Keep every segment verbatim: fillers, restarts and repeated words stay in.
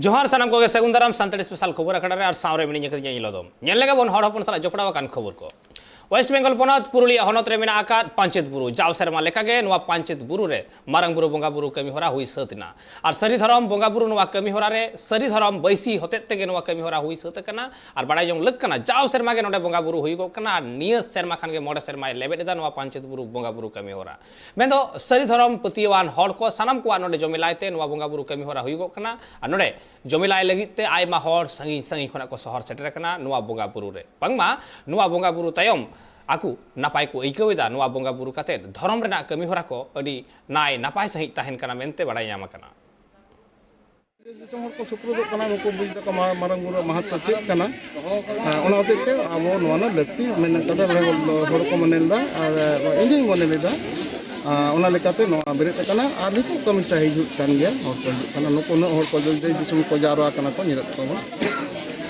ᱡᱚᱦᱟᱨ ᱥᱟᱱᱟᱢ ᱠᱚᱜᱮ, ᱥᱟᱹᱜᱩᱱ ᱫᱟᱨᱟᱢ ᱥᱟᱱᱛᱟᱲᱤ ᱥᱯᱮᱥᱟᱞ ᱠᱷᱚᱵᱚᱨ ᱟᱠᱷᱲᱟ ᱨᱮ, ᱟᱨ ᱥᱟᱶᱨᱮ ᱢᱤᱱᱟᱹᱧ ᱟᱠᱟᱫᱤᱧᱟ ᱤᱧ ᱞᱚᱫᱚᱢ᱾ ᱧᱮᱞ ᱞᱮᱜᱮ ᱵᱚᱱ ᱦᱚᱲ ᱦᱚᱯᱚᱱ ᱥᱟᱞᱟᱜ ᱡᱚᱯᱲᱟᱣ ᱟᱠᱟᱱ ᱠᱷᱚᱵᱚᱨ ᱠᱚ᱾ ᱳᱭᱮᱥᱴ ᱵᱮᱝᱜᱚᱞ ᱯᱚᱱᱚᱛ ᱯᱩᱨᱩᱞᱤᱭᱟᱹ ᱦᱚᱱᱚᱛ ᱨᱮ ᱢᱮᱱᱟᱜ ᱟᱠᱟᱫ ᱯᱟᱧᱪᱮᱛ ᱵᱩᱨᱩ᱾ ᱡᱟᱣ ᱥᱮᱨᱢᱟ ᱞᱮᱠᱟᱜᱮ ᱱᱚᱣᱟ ᱯᱟᱧᱪᱮᱛ ᱵᱩᱨᱩ ᱨᱮ ᱢᱟᱨᱟᱝ ᱵᱩᱨᱩ ᱵᱚᱸᱜᱟ ᱵᱩᱨᱩ ᱠᱟᱹᱢᱤ ᱦᱚᱨᱟ ᱦᱩᱭ ᱥᱟᱹᱛ ᱮᱱᱟ᱾ ᱟᱨ ᱥᱟᱹᱨᱤ ᱫᱷᱚᱨᱚᱢ ᱵᱚᱸᱜᱟ ᱵᱩᱨᱩ ᱱᱚᱣᱟ ᱠᱟᱹᱢᱤ ᱦᱚᱨᱟ ᱨᱮ, ᱥᱟᱹᱨᱤ ᱫᱷᱚᱨᱚᱢ ᱵᱟᱹᱭᱥᱤ ᱦᱚᱛᱮᱡ ᱛᱮᱜᱮ ᱱᱚᱣᱟ ᱠᱟᱹᱢᱤ ᱦᱚᱨᱟ ᱦᱩᱭ ᱥᱟᱹᱛ ᱟᱠᱟᱱᱟ᱾ ᱟᱨ ᱵᱟᱲᱟᱭ ᱡᱚᱝ ᱞᱟᱹᱠ ᱠᱟᱱᱟ, ᱡᱟᱣ ᱥᱮᱨᱢᱟ ᱜᱮ ᱱᱚᱰᱮ ᱵᱚᱸᱜᱟ ᱵᱩᱨᱩ ᱦᱩᱭᱩᱜᱚᱜ ᱠᱟᱱᱟ, ᱟᱨ ᱱᱤᱭᱟᱹ ᱥᱮᱨᱢᱟ ᱠᱷᱟᱱ ᱜᱮ ᱢᱚᱬᱮ ᱥᱮᱨᱢᱟᱭ ᱞᱮᱵᱮᱫ ᱮᱫᱟ ᱱᱚᱣᱟ ᱯᱟᱧᱪᱮᱛ ᱵᱩᱨᱩ ᱵᱚᱸᱜᱟ ᱵᱩᱨᱩ ᱠᱟᱹᱢᱤ ᱦᱚᱨᱟ᱾ ᱢᱮᱱᱫᱚ ᱥᱟᱹᱨᱤ ᱫᱷᱚᱨᱚᱢ ᱯᱟᱹᱛᱭᱟᱹᱣᱟᱱ ᱦᱚᱲ ᱠᱚ ᱥᱟᱱᱟᱢ ᱠᱚᱣᱟᱜ ᱱᱚᱰᱮ ᱡᱚᱢᱮᱞᱟᱭ ᱛᱮ ᱱᱚᱣᱟ ᱵᱚᱸᱜᱟ ᱵᱩᱨᱩ ᱠᱟᱹᱢᱤ ᱦᱚᱨᱟ ᱦᱩᱭᱩᱜᱚᱜ ᱠᱟᱱᱟ᱾ ᱟᱨ ᱱᱚᱰᱮ ᱡᱚᱢᱮᱞᱟᱭ ᱞᱟᱹᱜᱤᱫ ᱛᱮ ᱟᱭᱢᱟ ᱦᱚᱲ ᱥᱟᱺᱜᱤᱧ ᱥᱟᱺᱜᱤᱧ ᱠᱷᱚᱱᱟᱜ ᱠᱚ ᱥᱚᱦᱚᱨ ᱥᱮᱴᱮᱨ ᱟᱠᱟᱱᱟ ᱱᱚᱣᱟ ᱵᱚᱸᱜᱟ ᱵᱩᱨᱩ ᱨᱮ᱾ ᱵᱟᱝᱢᱟ ᱱᱚᱣᱟ ᱵᱚᱸᱜᱟ ᱵᱩᱨᱩ ᱛᱟᱭᱚᱢ ᱟᱠᱚ ᱱᱟᱯᱟᱭ ᱠᱚ ᱟᱹᱭᱠᱟᱹᱣ ᱮᱫᱟ, ᱱᱚᱣᱟ ᱵᱚᱸᱜᱟ ᱵᱩᱨᱩ ᱠᱟᱛᱮ ᱫᱷᱚᱨᱚᱢ ᱨᱮᱱᱟᱜ ᱠᱟᱹᱢᱤ ᱦᱚᱨᱟ ᱠᱚ ᱟᱹᱰᱤ ᱱᱟᱭ ᱱᱟᱯᱟᱭ ᱥᱟᱺᱦᱤᱡ ᱛᱟᱦᱮᱱ ᱠᱟᱱᱟ ᱢᱮᱱᱛᱮ ᱵᱟᱲᱟᱭ ᱧᱟᱢ ᱟᱠᱟᱱᱟ᱾ ᱫᱤᱥᱚᱢ ᱦᱚᱲ ᱠᱚ ᱥᱩᱯᱨᱩᱫᱚᱜ ᱠᱟᱱᱟ, ᱱᱩᱠᱩ ᱵᱩᱡᱽ ᱫᱟᱠᱚ ᱢᱟ-, ᱢᱟᱨᱟᱝ ᱵᱩᱨᱩ ᱢᱟᱦᱟᱛᱢᱚ ᱪᱮᱫ ᱠᱟᱱᱟ᱾ ᱟᱨ ᱚᱱᱟ ᱦᱚᱛᱮᱡ ᱛᱮ ᱟᱵᱚ ᱱᱚᱣᱟ ᱨᱮᱱᱟᱜ ᱞᱟᱹᱠᱛᱤ ᱢᱮᱱᱟᱜ ᱠᱟᱫᱟ, ᱦᱚᱲ ᱠᱚ ᱢᱚᱱᱮ ᱞᱮᱫᱟ, ᱟᱨ ᱤᱧ ᱦᱚᱧ ᱢᱚᱱᱮ ᱞᱮᱫᱟ᱾ ᱟᱨ ᱚᱱᱟ ᱞᱮᱠᱟᱛᱮ ᱱᱚᱣᱟ ᱵᱮᱨᱮᱫ ᱟᱠᱟᱱᱟ, ᱟᱨ ᱱᱤᱛᱚᱜ ᱠᱟᱹᱢᱤ ᱥᱟᱹᱦᱤ ᱦᱩᱭᱩᱜ ᱠᱟᱱ ᱜᱮᱭᱟ᱾ ᱦᱚᱲ ᱠᱚ ᱦᱤᱡᱩᱜ ᱠᱟᱱᱟ, ᱱᱩᱠᱩ ᱩᱱᱟᱹᱜ ᱦᱚᱲ ᱠᱚ ᱫᱮᱥ ᱫᱤᱥᱚᱢ ᱠᱚ ᱡᱟᱣᱨᱟ ᱠᱟᱱᱟ ᱠᱚ, ᱧᱮᱞᱮᱫ ᱠᱚᱣᱟ ᱵᱚᱱ᱾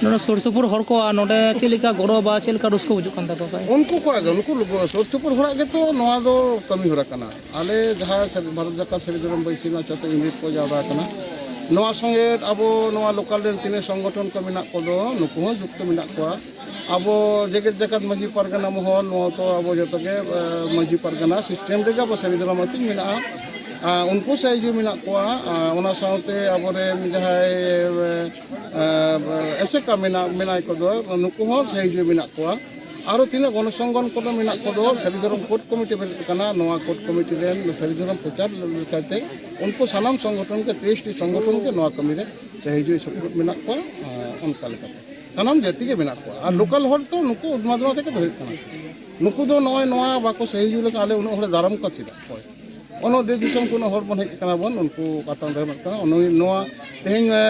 ᱱᱚᱰᱮ ᱥᱩᱨ ᱥᱩᱯᱩᱨ ᱦᱚᱲ ᱠᱚᱣᱟᱜ ᱱᱚᱰᱮ ᱪᱮᱫ ᱞᱮᱠᱟ ᱜᱚᱲᱚ ᱵᱟ ᱪᱮᱫ ᱞᱮᱠᱟ ᱨᱟᱹᱥᱠᱟᱹ ᱵᱩᱡᱩᱜ ᱠᱟᱱ ᱛᱟᱠᱚᱣᱟ ᱠᱷᱟᱡ? ᱩᱱᱠᱩ ᱠᱚᱣᱟᱜ ᱜᱮ, ᱱᱩᱠᱩ ᱥᱩᱨ ᱥᱩᱯᱩᱨ ᱦᱚᱲᱟᱜ ᱜᱮᱛᱚ ᱱᱚᱣᱟ ᱫᱚ ᱠᱟᱹᱢᱤ ᱦᱚᱨᱟ ᱠᱟᱱᱟ᱾ ᱟᱞᱮ ᱡᱟᱦᱟᱸ ᱥᱟᱹᱨᱤ-, ᱵᱷᱟᱨᱚᱛ ᱡᱟᱠᱟᱛ ᱥᱟᱹᱨᱤ ᱫᱷᱚᱨᱚᱢ ᱵᱟᱹᱭᱥᱤ ᱱᱚᱣᱟ ᱪᱟᱹᱛ ᱤᱝᱨᱮᱡᱽ ᱠᱚ ᱡᱟᱣᱨᱟ ᱟᱠᱟᱱᱟ᱾ ᱱᱚᱣᱟ ᱥᱚᱸᱜᱮ ᱟᱵᱚ ᱱᱚᱣᱟ ᱞᱳᱠᱟᱞ ᱨᱮᱱ ᱛᱤᱱᱟᱹᱜ ᱥᱚᱝᱜᱚᱴᱷᱚᱱ ᱠᱚ ᱢᱮᱱᱟᱜ ᱠᱚᱫᱚ, ᱱᱩᱠᱩ ᱦᱚᱸ ᱡᱩᱠᱛᱚ ᱢᱮᱱᱟᱜ ᱠᱚᱣᱟ᱾ ᱟᱵᱚ ᱡᱮᱜᱮᱛ ᱡᱟᱠᱟᱛ ᱢᱟᱹᱡᱷᱤ ᱯᱟᱨᱜᱟᱱᱟ ᱢᱚᱦᱚᱞ, ᱱᱚᱣᱟ ᱛᱚ ᱟᱵᱚ ᱡᱚᱛᱚ ᱜᱮ, ᱮ, ᱢᱟᱹᱡᱷᱤ ᱯᱟᱨᱜᱟᱱᱟ ᱥᱤᱥᱴᱮᱢ ᱨᱮᱜᱮ ᱟᱵᱚ ᱥᱟᱹᱨᱤ ᱫᱷᱚᱨᱚᱢ ᱟᱹᱛᱤᱧ ᱢᱮᱱᱟᱜᱼᱟ᱾ ᱟᱨ ᱩᱱᱠᱩ ᱥᱟᱹᱦᱤᱡᱩᱜᱤ ᱢᱮᱱᱟᱜ ᱠᱚᱣᱟ᱾ ᱟᱨ ᱚᱱᱟ ᱥᱟᱶᱛᱮ ᱟᱵᱚᱨᱮᱱ ᱡᱟᱦᱟᱸᱭ, ᱮ, ᱮ, ᱮᱥᱮᱠᱟ ᱢᱮᱱᱟᱜ, ᱢᱮᱱᱟᱭ ᱠᱚᱫᱚ, ᱱᱩᱠᱩ ᱦᱚᱸ ᱥᱟᱹᱦᱤᱡᱩᱜᱤ ᱢᱮᱱᱟᱜ ᱠᱚᱣᱟ᱾ ᱟᱨᱚ ᱛᱤᱱᱟᱹᱜ ᱜᱚᱱᱚ ᱥᱚᱝᱜᱚᱴᱷᱚᱱ ᱠᱚᱫᱚ ᱢᱮᱱᱟᱜ ᱠᱚᱫᱚ, ᱥᱟᱹᱨᱤ ᱫᱷᱚᱨᱚᱢ ᱠᱳᱰ ᱠᱚᱢᱤᱴᱤ ᱵᱮᱨᱮᱫ ᱟᱠᱟᱱᱟ᱾ ᱱᱚᱣᱟ ᱠᱳᱰ ᱠᱚᱢᱤᱴᱤ ᱨᱮᱱ ᱥᱟᱹᱨᱤ ᱫᱷᱚᱨᱚᱢ ᱯᱨᱚᱪᱟᱨ ᱞᱮᱠᱟᱛᱮ ᱩᱱᱠᱩ ᱥᱟᱱᱟᱢ ᱥᱚᱝᱜᱚᱴᱷᱚᱱ ᱜᱮ, ᱛᱮᱭᱤᱥ ᱴᱤ ᱥᱚᱝᱜᱚᱴᱷᱚᱱ ᱜᱮ ᱱᱚᱣᱟ ᱠᱟᱹᱢᱤ ᱨᱮ ᱥᱟᱹᱦᱤᱡᱩᱜᱤ ᱥᱩᱯᱨᱩᱫ ᱢᱮᱱᱟᱜ ᱠᱚᱣᱟ᱾ ᱟᱨ ᱚᱱᱠᱟ ᱞᱮᱠᱟᱛᱮ ᱥᱟᱱᱟᱢ ᱡᱟᱹᱛᱤ ᱜᱮ ᱢᱮᱱᱟᱜ ᱠᱚᱣᱟ᱾ ᱟᱨ ᱞᱳᱠᱟᱞ ᱦᱚᱲ ᱛᱚ ᱱᱩᱠᱩ ᱩᱫᱢᱟᱫᱽᱨᱟ ᱛᱮᱜᱮ ᱫᱚ ᱦᱩᱭᱩᱜ ᱠᱟᱱᱟ᱾ ᱱᱩᱠᱩ ᱫᱚ ᱱᱚᱜᱼᱚᱭ ᱱᱚᱣᱟ ᱵᱟᱠᱚ ᱥᱟᱹᱦᱤᱡᱩᱜᱤ ᱞᱮᱠᱷᱟᱱ ᱟᱞᱮ ᱩᱱᱟᱹᱜ ᱦᱚᱲ ᱞᱮ ᱫᱟᱨᱟᱢ ᱠᱚᱣᱟ ᱪᱮᱫᱟᱜ? ᱚᱠᱚᱭ? ᱚᱱᱟ ᱫᱮᱥ ᱫᱤᱥᱚᱢ ᱠᱷᱚᱱ ᱦᱚᱲ ᱵᱚᱱ ᱦᱮᱡ ᱟᱠᱟᱱᱟ ᱵᱚᱱ, ᱩᱱᱠᱩ ᱠᱟᱛᱷᱟ ᱚᱸᱰᱮ ᱢᱮᱱᱟᱜ ᱠᱟᱱᱟ᱾ ᱩᱱᱤ ᱱᱚᱣᱟ ᱛᱮᱦᱮᱧ, ᱮ,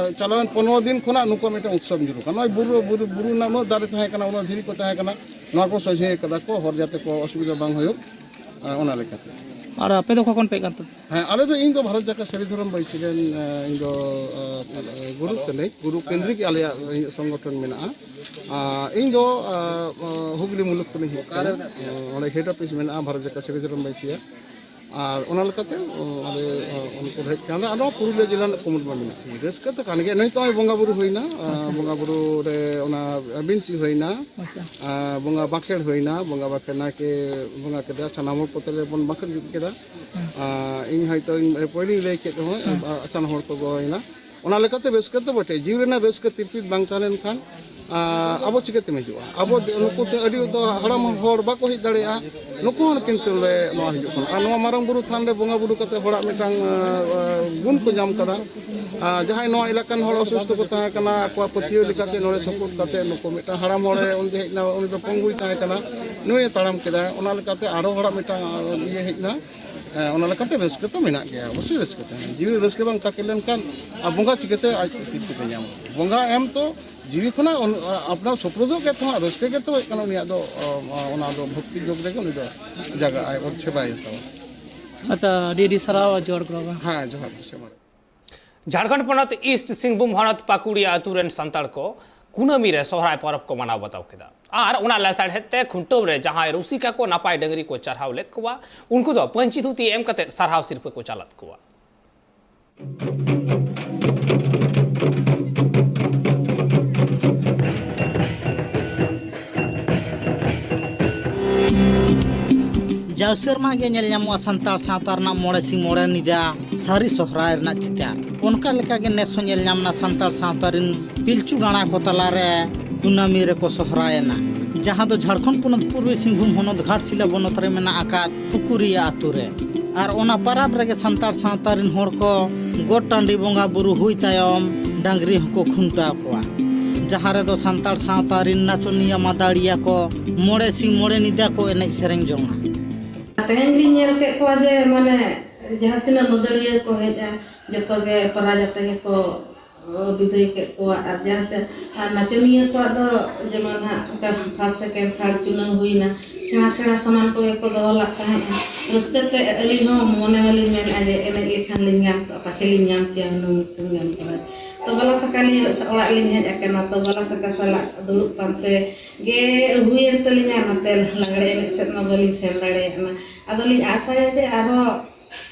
ᱮ, ᱪᱟᱞᱟᱣᱮᱱ ᱯᱚᱱᱨᱚ ᱫᱤᱱ ᱠᱷᱚᱱᱟᱜ ᱱᱩᱠᱩᱣᱟᱜ ᱢᱤᱫᱴᱟᱝ ᱩᱛᱥᱚᱵ ᱧᱩᱨᱩᱜ ᱠᱟᱱᱟ᱾ ᱱᱚᱜᱼᱚᱭ ᱵᱩᱨᱩ, ᱵᱩᱨᱩ, ᱵᱩᱨᱩ ᱨᱮᱱᱟᱜ ᱩᱱᱟᱹᱜ ᱫᱟᱨᱮ ᱛᱟᱦᱮᱸ ᱠᱟᱱᱟ, ᱩᱱᱟᱹᱜ ᱫᱷᱤᱨᱤ ᱠᱚ ᱛᱟᱦᱮᱸ ᱠᱟᱱᱟ, ᱱᱚᱣᱟ ᱠᱚ ᱥᱚᱡᱷᱮ ᱠᱟᱫᱟ ᱠᱚ, ᱦᱚᱨ ᱡᱟᱛᱮ ᱠᱚ ᱚᱥᱩᱵᱤᱫᱷᱟ ᱵᱟᱝ ᱦᱩᱭᱩᱜ, ᱮ, ᱚᱱᱟ ᱞᱮᱠᱟᱛᱮ᱾ ᱟᱨ ᱟᱯᱮ ᱫᱚ ᱚᱠᱟ ᱠᱷᱚᱱ ᱯᱮ ᱦᱮᱡ ᱠᱟᱱ ᱛᱮ? ᱦᱮᱸ, ᱟᱞᱮ ᱫᱚ, ᱤᱧ ᱫᱚ ᱵᱷᱟᱨᱚᱛ ᱡᱟᱠᱟᱛ ᱥᱟᱹᱨᱤ ᱫᱷᱚᱨᱚᱢ ᱵᱟᱹᱭᱥᱤ ᱨᱮᱱ, ᱮ, ᱤᱧ ᱫᱚ, ᱮ, ᱜᱩᱨᱩ ᱠᱟᱹᱱᱟᱹᱧ, ᱜᱩᱨᱩ ᱠᱮᱱᱫᱨᱤᱠ ᱟᱞᱮᱭᱟᱜ ᱥᱚᱝᱜᱚᱴᱷᱚᱱ ᱢᱮᱱᱟᱜᱼᱟ᱾ ᱟᱨ ᱤᱧ ᱫᱚ, ᱮ, ᱮ, ᱦᱩᱜᱽᱞᱤ ᱢᱩᱞᱩᱠ ᱠᱷᱚᱱᱤᱧ ᱦᱮᱡ ᱟᱠᱟᱱᱟ᱾ ᱮ, ᱚᱸᱰᱮ ᱦᱮᱰ ᱚᱯᱷᱤᱥ ᱢᱮᱱᱟᱜᱼᱟ ᱵᱷᱟᱨᱚᱛ ᱡᱟᱠᱟᱛ ᱥᱟᱹᱨᱤ ᱫᱷᱚᱨᱚᱢ ᱵᱟᱹᱭᱥᱤᱭᱟᱜ᱾ ᱟᱨ ᱚᱱᱟ ᱞᱮᱠᱟᱛᱮ ᱚ, ᱟᱞᱮ ᱚ, ᱩᱱᱠᱩ ᱦᱮᱡ ᱠᱟᱱᱟ᱾ ᱟᱨ ᱱᱚᱣᱟ ᱯᱩᱨᱩᱞᱤᱭᱟᱹ ᱡᱮᱞᱟ ᱨᱮᱱᱟᱜ ᱠᱩᱢᱩᱴ ᱢᱟ ᱢᱮᱱᱟᱜ ᱜᱮ᱾ ᱨᱟᱹᱥᱠᱟᱹ ᱫᱚ ᱠᱟᱱ ᱜᱮᱭᱟ᱾ ᱱᱤᱛᱚᱜ ᱱᱚᱜᱼᱚᱭ ᱵᱚᱸᱜᱟ ᱵᱩᱨᱩ ᱦᱩᱭᱱᱟ᱾ ᱟᱨ ᱵᱚᱸᱜᱟ ᱵᱩᱨᱩ ᱨᱮ ᱚᱱᱟ ᱵᱤᱱᱛᱤ ᱦᱩᱭᱱᱟ᱾ ᱟᱨ ᱵᱚᱸᱜᱟ ᱵᱟᱸᱠᱷᱮᱲ ᱦᱩᱭᱱᱟ᱾ ᱵᱚᱸᱜᱟ ᱵᱟᱸᱠᱷᱮᱲ ᱱᱟᱭᱠᱮ ᱵᱚᱸᱜᱟ ᱠᱮᱫᱟ᱾ ᱥᱟᱱᱟᱢ ᱦᱚᱲ ᱠᱚᱛᱮ ᱞᱮ ᱵᱚᱱ ᱵᱟᱸᱠᱷᱮᱲ ᱡᱩᱛ ᱠᱮᱫᱟ᱾ ᱟᱨ ᱤᱧ ᱦᱚᱭᱛᱳ ᱤᱧ ᱯᱳᱭᱞᱳᱧ ᱞᱟᱹᱭ ᱠᱮᱫ ᱨᱮᱦᱚᱸ, ᱟᱨ ᱥᱟᱱᱟᱢ ᱦᱚᱲ ᱠᱚ ᱜᱚᱲᱚᱭᱮᱱᱟ᱾ ᱚᱱᱟ ᱞᱮᱠᱟᱛᱮ ᱨᱟᱹᱥᱠᱟᱹ ᱫᱚ ᱵᱚᱴᱮ, ᱡᱤᱣᱤ ᱨᱮᱱᱟᱜ ᱨᱟᱹᱥᱠᱟᱹ ᱛᱤᱨᱯᱤᱛ ᱵᱟᱝ ᱛᱟᱦᱮᱸ ᱞᱮᱱᱠᱷᱟᱱ, ᱟᱨ ᱟᱵᱚ ᱪᱤᱠᱟᱹᱛᱮᱢ ᱦᱤᱡᱩᱜᱼᱟ? ᱟᱵᱚ ᱫᱮ-, ᱱᱩᱠᱩ ᱛᱮ ᱟᱹᱰᱤ ᱩᱛᱟᱹᱨ ᱦᱟᱲᱟᱢ ᱦᱚᱲ ᱵᱟᱠᱚ ᱦᱮᱡ ᱫᱟᱲᱮᱭᱟᱜᱼᱟ, ᱱᱩᱠᱩ ᱦᱚᱸ ᱠᱤᱱᱛᱩ ᱞᱮ ᱱᱚᱣᱟ ᱦᱤᱡᱩᱜ ᱠᱟᱱᱟ᱾ ᱟᱨ ᱱᱚᱣᱟ ᱢᱟᱨᱟᱝ ᱵᱩᱨᱩ ᱛᱷᱟᱱ ᱨᱮ ᱵᱚᱸᱜᱟ ᱵᱩᱨᱩ ᱠᱟᱛᱮ ᱦᱚᱲᱟᱜ ᱢᱤᱫᱴᱟᱝ, ᱟᱸ, ᱟᱸ, ᱜᱩᱱ ᱠᱚ ᱧᱟᱢ ᱠᱟᱫᱟ᱾ ᱟᱨ ᱡᱟᱦᱟᱸᱭ ᱱᱚᱣᱟ ᱮᱞᱟᱠᱟᱱ ᱦᱚᱲ ᱚᱥᱩᱥᱛᱷᱚ ᱠᱚ ᱛᱟᱦᱮᱸ ᱠᱟᱱᱟ, ᱟᱠᱚᱣᱟᱜ ᱯᱟᱹᱛᱭᱟᱹᱣ ᱞᱮᱠᱟᱛᱮ ᱱᱚᱰᱮ ᱥᱚᱯᱚᱴ ᱠᱟᱛᱮ ᱱᱩᱠᱩ ᱢᱤᱫᱴᱟᱝ ᱦᱟᱲᱟᱢ ᱦᱚᱲᱮ ᱩᱱᱤ ᱦᱮᱡ ᱮᱱᱟ, ᱩᱱᱤ ᱫᱚ ᱯᱚᱝᱜᱩᱭ ᱛᱟᱦᱮᱸ ᱠᱟᱱᱟ, ᱱᱩᱭᱮ ᱛᱟᱲᱟᱢ ᱠᱮᱫᱟ᱾ ᱚᱱᱟ ᱞᱮᱠᱟᱛᱮ ᱟᱨᱚ ᱦᱚᱲᱟᱜ ᱢᱤᱫᱴᱟᱝ, ᱟᱸ, ᱤᱭᱟᱹ ᱦᱮᱡ ᱮᱱᱟ᱾ ᱦᱮᱸ, ᱚᱱᱟ ᱞᱮᱠᱟᱛᱮ ᱨᱟᱹᱥᱠᱟᱹ ᱛᱚ ᱢᱮᱱᱟᱜ ᱜᱮᱭᱟ, ᱚᱵᱚᱥᱥᱳᱭ ᱨᱟᱹᱥᱠᱟᱹ ᱛᱟᱦᱮᱱᱟ᱾ ᱡᱤᱣᱤ ᱨᱟᱹᱥᱠᱟᱹ ᱵᱟᱝ ᱛᱟᱠᱮ ᱞᱮᱱᱠᱷᱟᱱ ᱟᱨ ᱵᱚᱸᱜᱟ ᱪᱤᱠᱟᱹᱛᱮ ᱟᱡ ᱛᱤᱨᱯᱤᱛᱮ ᱧᱟᱢᱟ? ᱵᱚᱸᱜᱟ ᱮᱢ ᱛᱚ ᱡᱤᱣᱤ ᱠᱷᱚᱱᱟᱜ ᱚᱱ-, ᱟ-, ᱟᱯᱱᱟᱨ ᱥᱩᱯᱨᱩᱫᱚᱜ ᱜᱮ ᱛᱚ ᱦᱟᱸᱜ ᱨᱟᱹᱥᱠᱟᱹ ᱜᱮᱛᱚ ᱦᱩᱭᱩᱜ ᱠᱟᱱᱟ ᱩᱱᱤᱭᱟᱜ ᱫᱚ, ᱚ, ᱚᱱᱟ ᱫᱚ ᱵᱷᱚᱠᱛᱤ ᱡᱳᱜᱽ ᱨᱮᱜᱮ ᱩᱱᱤ ᱫᱚ ᱡᱟᱜᱟᱜ ᱟᱭ, ᱚᱱ ᱥᱮᱵᱟᱭ ᱦᱟᱛᱟᱣᱟ᱾ ᱟᱪᱪᱷᱟ, ᱟᱹᱰᱤ ᱟᱹᱰᱤ ᱥᱟᱨᱦᱟᱣ ᱟᱨ ᱡᱚᱦᱟᱨ ᱜᱮ ᱵᱟᱵᱟ᱾ ᱦᱮᱸ, ᱡᱚᱦᱟᱨ ᱜᱮ, ᱥᱮ ᱢᱟ᱾ ᱡᱷᱟᱲᱠᱷᱚᱸᱰ ᱯᱚᱱᱚᱛ ᱤᱥᱴ ᱥᱤᱝᱵᱷᱩᱢ ᱦᱚᱱᱚᱛ ᱯᱟᱠᱩᱲᱤᱭᱟ ᱟᱹᱛᱩ ᱨᱮᱱ ᱥᱟᱱᱛᱟᱲ ᱠᱚ ᱠᱩᱱᱟᱹᱢᱤ ᱨᱮ ᱥᱚᱦᱨᱟᱭ ᱯᱚᱨᱚᱵᱽ ᱠᱚ ᱢᱟᱱᱟᱣ ᱵᱟᱛᱟᱣ ᱠᱮᱫᱟ᱾ ᱟᱨ ᱚᱱᱟ ᱞᱟᱥᱟᱲᱦᱮᱫ ᱛᱮ ᱠᱷᱩᱱᱴᱟᱹᱣ ᱨᱮ ᱡᱟᱦᱟᱸᱭ ᱨᱩᱥᱤᱠᱟ ᱠᱚ ᱱᱟᱯᱟᱭ ᱰᱟᱹᱝᱨᱤ ᱠᱚ ᱪᱟᱨᱦᱟᱣ ᱞᱮᱫ ᱠᱚᱣᱟ, ᱩᱱᱠᱩ ᱫᱚ ᱯᱟᱹᱧᱪᱤ ᱫᱷᱩᱛᱤ ᱮᱢ ᱠᱟᱛᱮ ᱥᱟᱨᱦᱟᱣ ᱥᱤᱨᱯᱟᱹ ᱠᱚ ᱪᱟᱞᱟᱫ ᱠᱚᱣᱟ᱾ ᱡᱟᱣ ᱥᱮᱨᱢᱟ ᱜᱮ ᱧᱮᱞ ᱧᱟᱢᱚᱜᱼᱟ ᱥᱟᱱᱛᱟᱲ ᱥᱟᱶᱛᱟ ᱨᱮᱱᱟᱜ ᱢᱚᱬᱮ ᱥᱤᱧ ᱢᱚᱬᱮ ᱧᱤᱫᱟᱹ ᱥᱟᱹᱨᱤ ᱥᱚᱦᱨᱟᱭ ᱨᱮᱱᱟᱜ ᱪᱤᱛᱟᱹᱨ᱾ ᱚᱱᱠᱟ ᱞᱮᱠᱟᱜᱮ ᱱᱮᱥ ᱦᱚᱸ ᱧᱮᱞ ᱧᱟᱢ ᱮᱱᱟ ᱥᱟᱱᱛᱟᱲ ᱥᱟᱶᱛᱟ ᱨᱮᱱ ᱯᱤᱞᱪᱩ ᱜᱟᱬᱟ ᱠᱚ ᱛᱟᱞᱟᱨᱮ ᱠᱩᱱᱟᱹᱢᱤ ᱨᱮᱠᱚ ᱥᱚᱦᱨᱟᱭᱮᱱᱟ, ᱡᱟᱦᱟᱸ ᱫᱚ ᱡᱷᱟᱲᱠᱷᱚᱸᱰ ᱯᱚᱱᱚᱛ ᱯᱩᱨᱵᱤ ᱥᱤᱝᱵᱷᱩᱢ ᱦᱚᱱᱚᱛ ᱜᱷᱟᱴᱥᱤᱞᱟ ᱵᱚᱱᱚᱛ ᱨᱮ ᱢᱮᱱᱟᱜ ᱟᱠᱟᱫ ᱯᱩᱠᱩᱨᱤᱭᱟᱹ ᱟᱛᱳ ᱨᱮ᱾ ᱟᱨ ᱚᱱᱟ ᱯᱟᱨᱟᱵᱽ ᱨᱮᱜᱮ ᱥᱟᱱᱛᱟᱲ ᱥᱟᱶᱛᱟ ᱨᱮᱱ ᱦᱚᱲ ᱠᱚ ᱜᱚᱴ ᱴᱟᱺᱰᱤ ᱵᱚᱸᱜᱟ ᱵᱩᱨᱩ ᱦᱩᱭ ᱛᱟᱭᱚᱢ ᱰᱟᱝᱨᱤ ᱦᱚᱸᱠᱚ ᱠᱷᱩᱱᱴᱟᱹᱣ ᱠᱚᱣᱟ, ᱡᱟᱦᱟᱸ ᱨᱮᱫᱚ ᱥᱟᱱᱛᱟᱲ ᱥᱟᱶᱛᱟ ᱨᱮᱱ ᱱᱟᱪᱚᱱᱤᱭᱟᱹ ᱢᱟᱫᱟᱲᱤᱭᱟᱹ ᱠᱚ ᱢᱚᱬᱮ ᱥᱤᱧ ᱢᱚᱬᱮ ᱧᱤᱫᱟᱹ ᱠᱚ ᱮᱱᱮᱡ ᱥᱮᱨᱮᱧ ᱡᱚᱝᱟ᱾ ᱛᱮᱦᱮᱧ ᱞᱤᱧ ᱧᱮᱞ ᱠᱮᱫ ᱠᱚᱣᱟ ᱡᱮ ᱢᱟᱱᱮ ᱡᱟᱦᱟᱸ ᱛᱤᱱᱟᱹᱜ ᱢᱟᱹᱫᱟᱹᱲᱤᱭᱟᱹ ᱠᱚ ᱦᱮᱡᱼᱟ, ᱡᱚᱛᱚ ᱜᱮ ᱯᱟᱨᱟ ᱡᱟᱛᱮ ᱜᱮᱠᱚ ᱵᱤᱫᱟᱹᱭ ᱠᱮᱫ ᱠᱚᱣᱟ᱾ ᱟᱨ ᱡᱟᱦᱟᱸᱛᱮ, ᱟᱨ ᱱᱟᱪᱚᱱᱤᱭᱟᱹ ᱠᱚᱣᱟᱜ ᱫᱚ ᱡᱮᱢᱚᱱ ᱦᱟᱸᱜ ᱚᱱᱠᱟ first, second, third ᱪᱩᱱᱟᱹᱣ ᱦᱩᱭᱱᱟ, ᱥᱮᱬᱟ ᱥᱮᱬᱟ ᱥᱟᱢᱟᱱ ᱠᱚᱜᱮ ᱠᱚ ᱫᱚᱦᱚ ᱞᱟᱜ ᱛᱟᱦᱮᱸᱫᱼᱟ᱾ ᱨᱟᱹᱥᱠᱟᱹ ᱛᱮ ᱟᱹᱞᱤᱧ ᱦᱚᱸ ᱢᱚᱱᱮ ᱢᱟᱹᱞᱤᱧ ᱢᱮᱱᱮᱫᱼᱟ ᱡᱮ ᱮᱱᱮᱡ ᱞᱮᱠᱷᱟᱱ ᱞᱤᱧ ᱜᱟᱱ ᱠᱚᱜᱼᱟ, ᱯᱟᱪᱷᱮ ᱞᱤᱧ ᱧᱟᱢ ᱠᱮᱭᱟ ᱦᱩᱱᱟᱹᱝ ᱢᱤᱫᱴᱟᱝ ᱜᱟᱱ ᱠᱚᱜᱼᱟ᱾ ᱛᱚ ᱵᱟᱞᱟ ᱥᱟᱠᱟ ᱞᱤᱧ ᱚᱲᱟᱜ ᱞᱤᱧ ᱦᱮᱡ ᱟᱠᱟᱱᱟ, ᱛᱚ ᱵᱟᱞᱟ ᱥᱟᱠᱟ ᱥᱟᱞᱟᱜ ᱫᱩᱲᱩᱵ ᱯᱟᱱᱛᱮ ᱜᱮ ᱦᱩᱭᱮᱱ ᱛᱟᱹᱞᱤᱧᱟ, ᱱᱟᱛᱮ ᱞᱟᱜᱽᱲᱮ ᱮᱱᱮᱡ ᱥᱮᱫ ᱢᱟ ᱵᱟᱹᱞᱤᱧ ᱥᱮᱱ ᱫᱟᱲᱮᱭᱟᱜᱼᱟ᱾ ᱟᱫᱚᱞᱤᱧ ᱟᱥᱟᱭᱟ ᱡᱮ ᱟᱨᱦᱚᱸ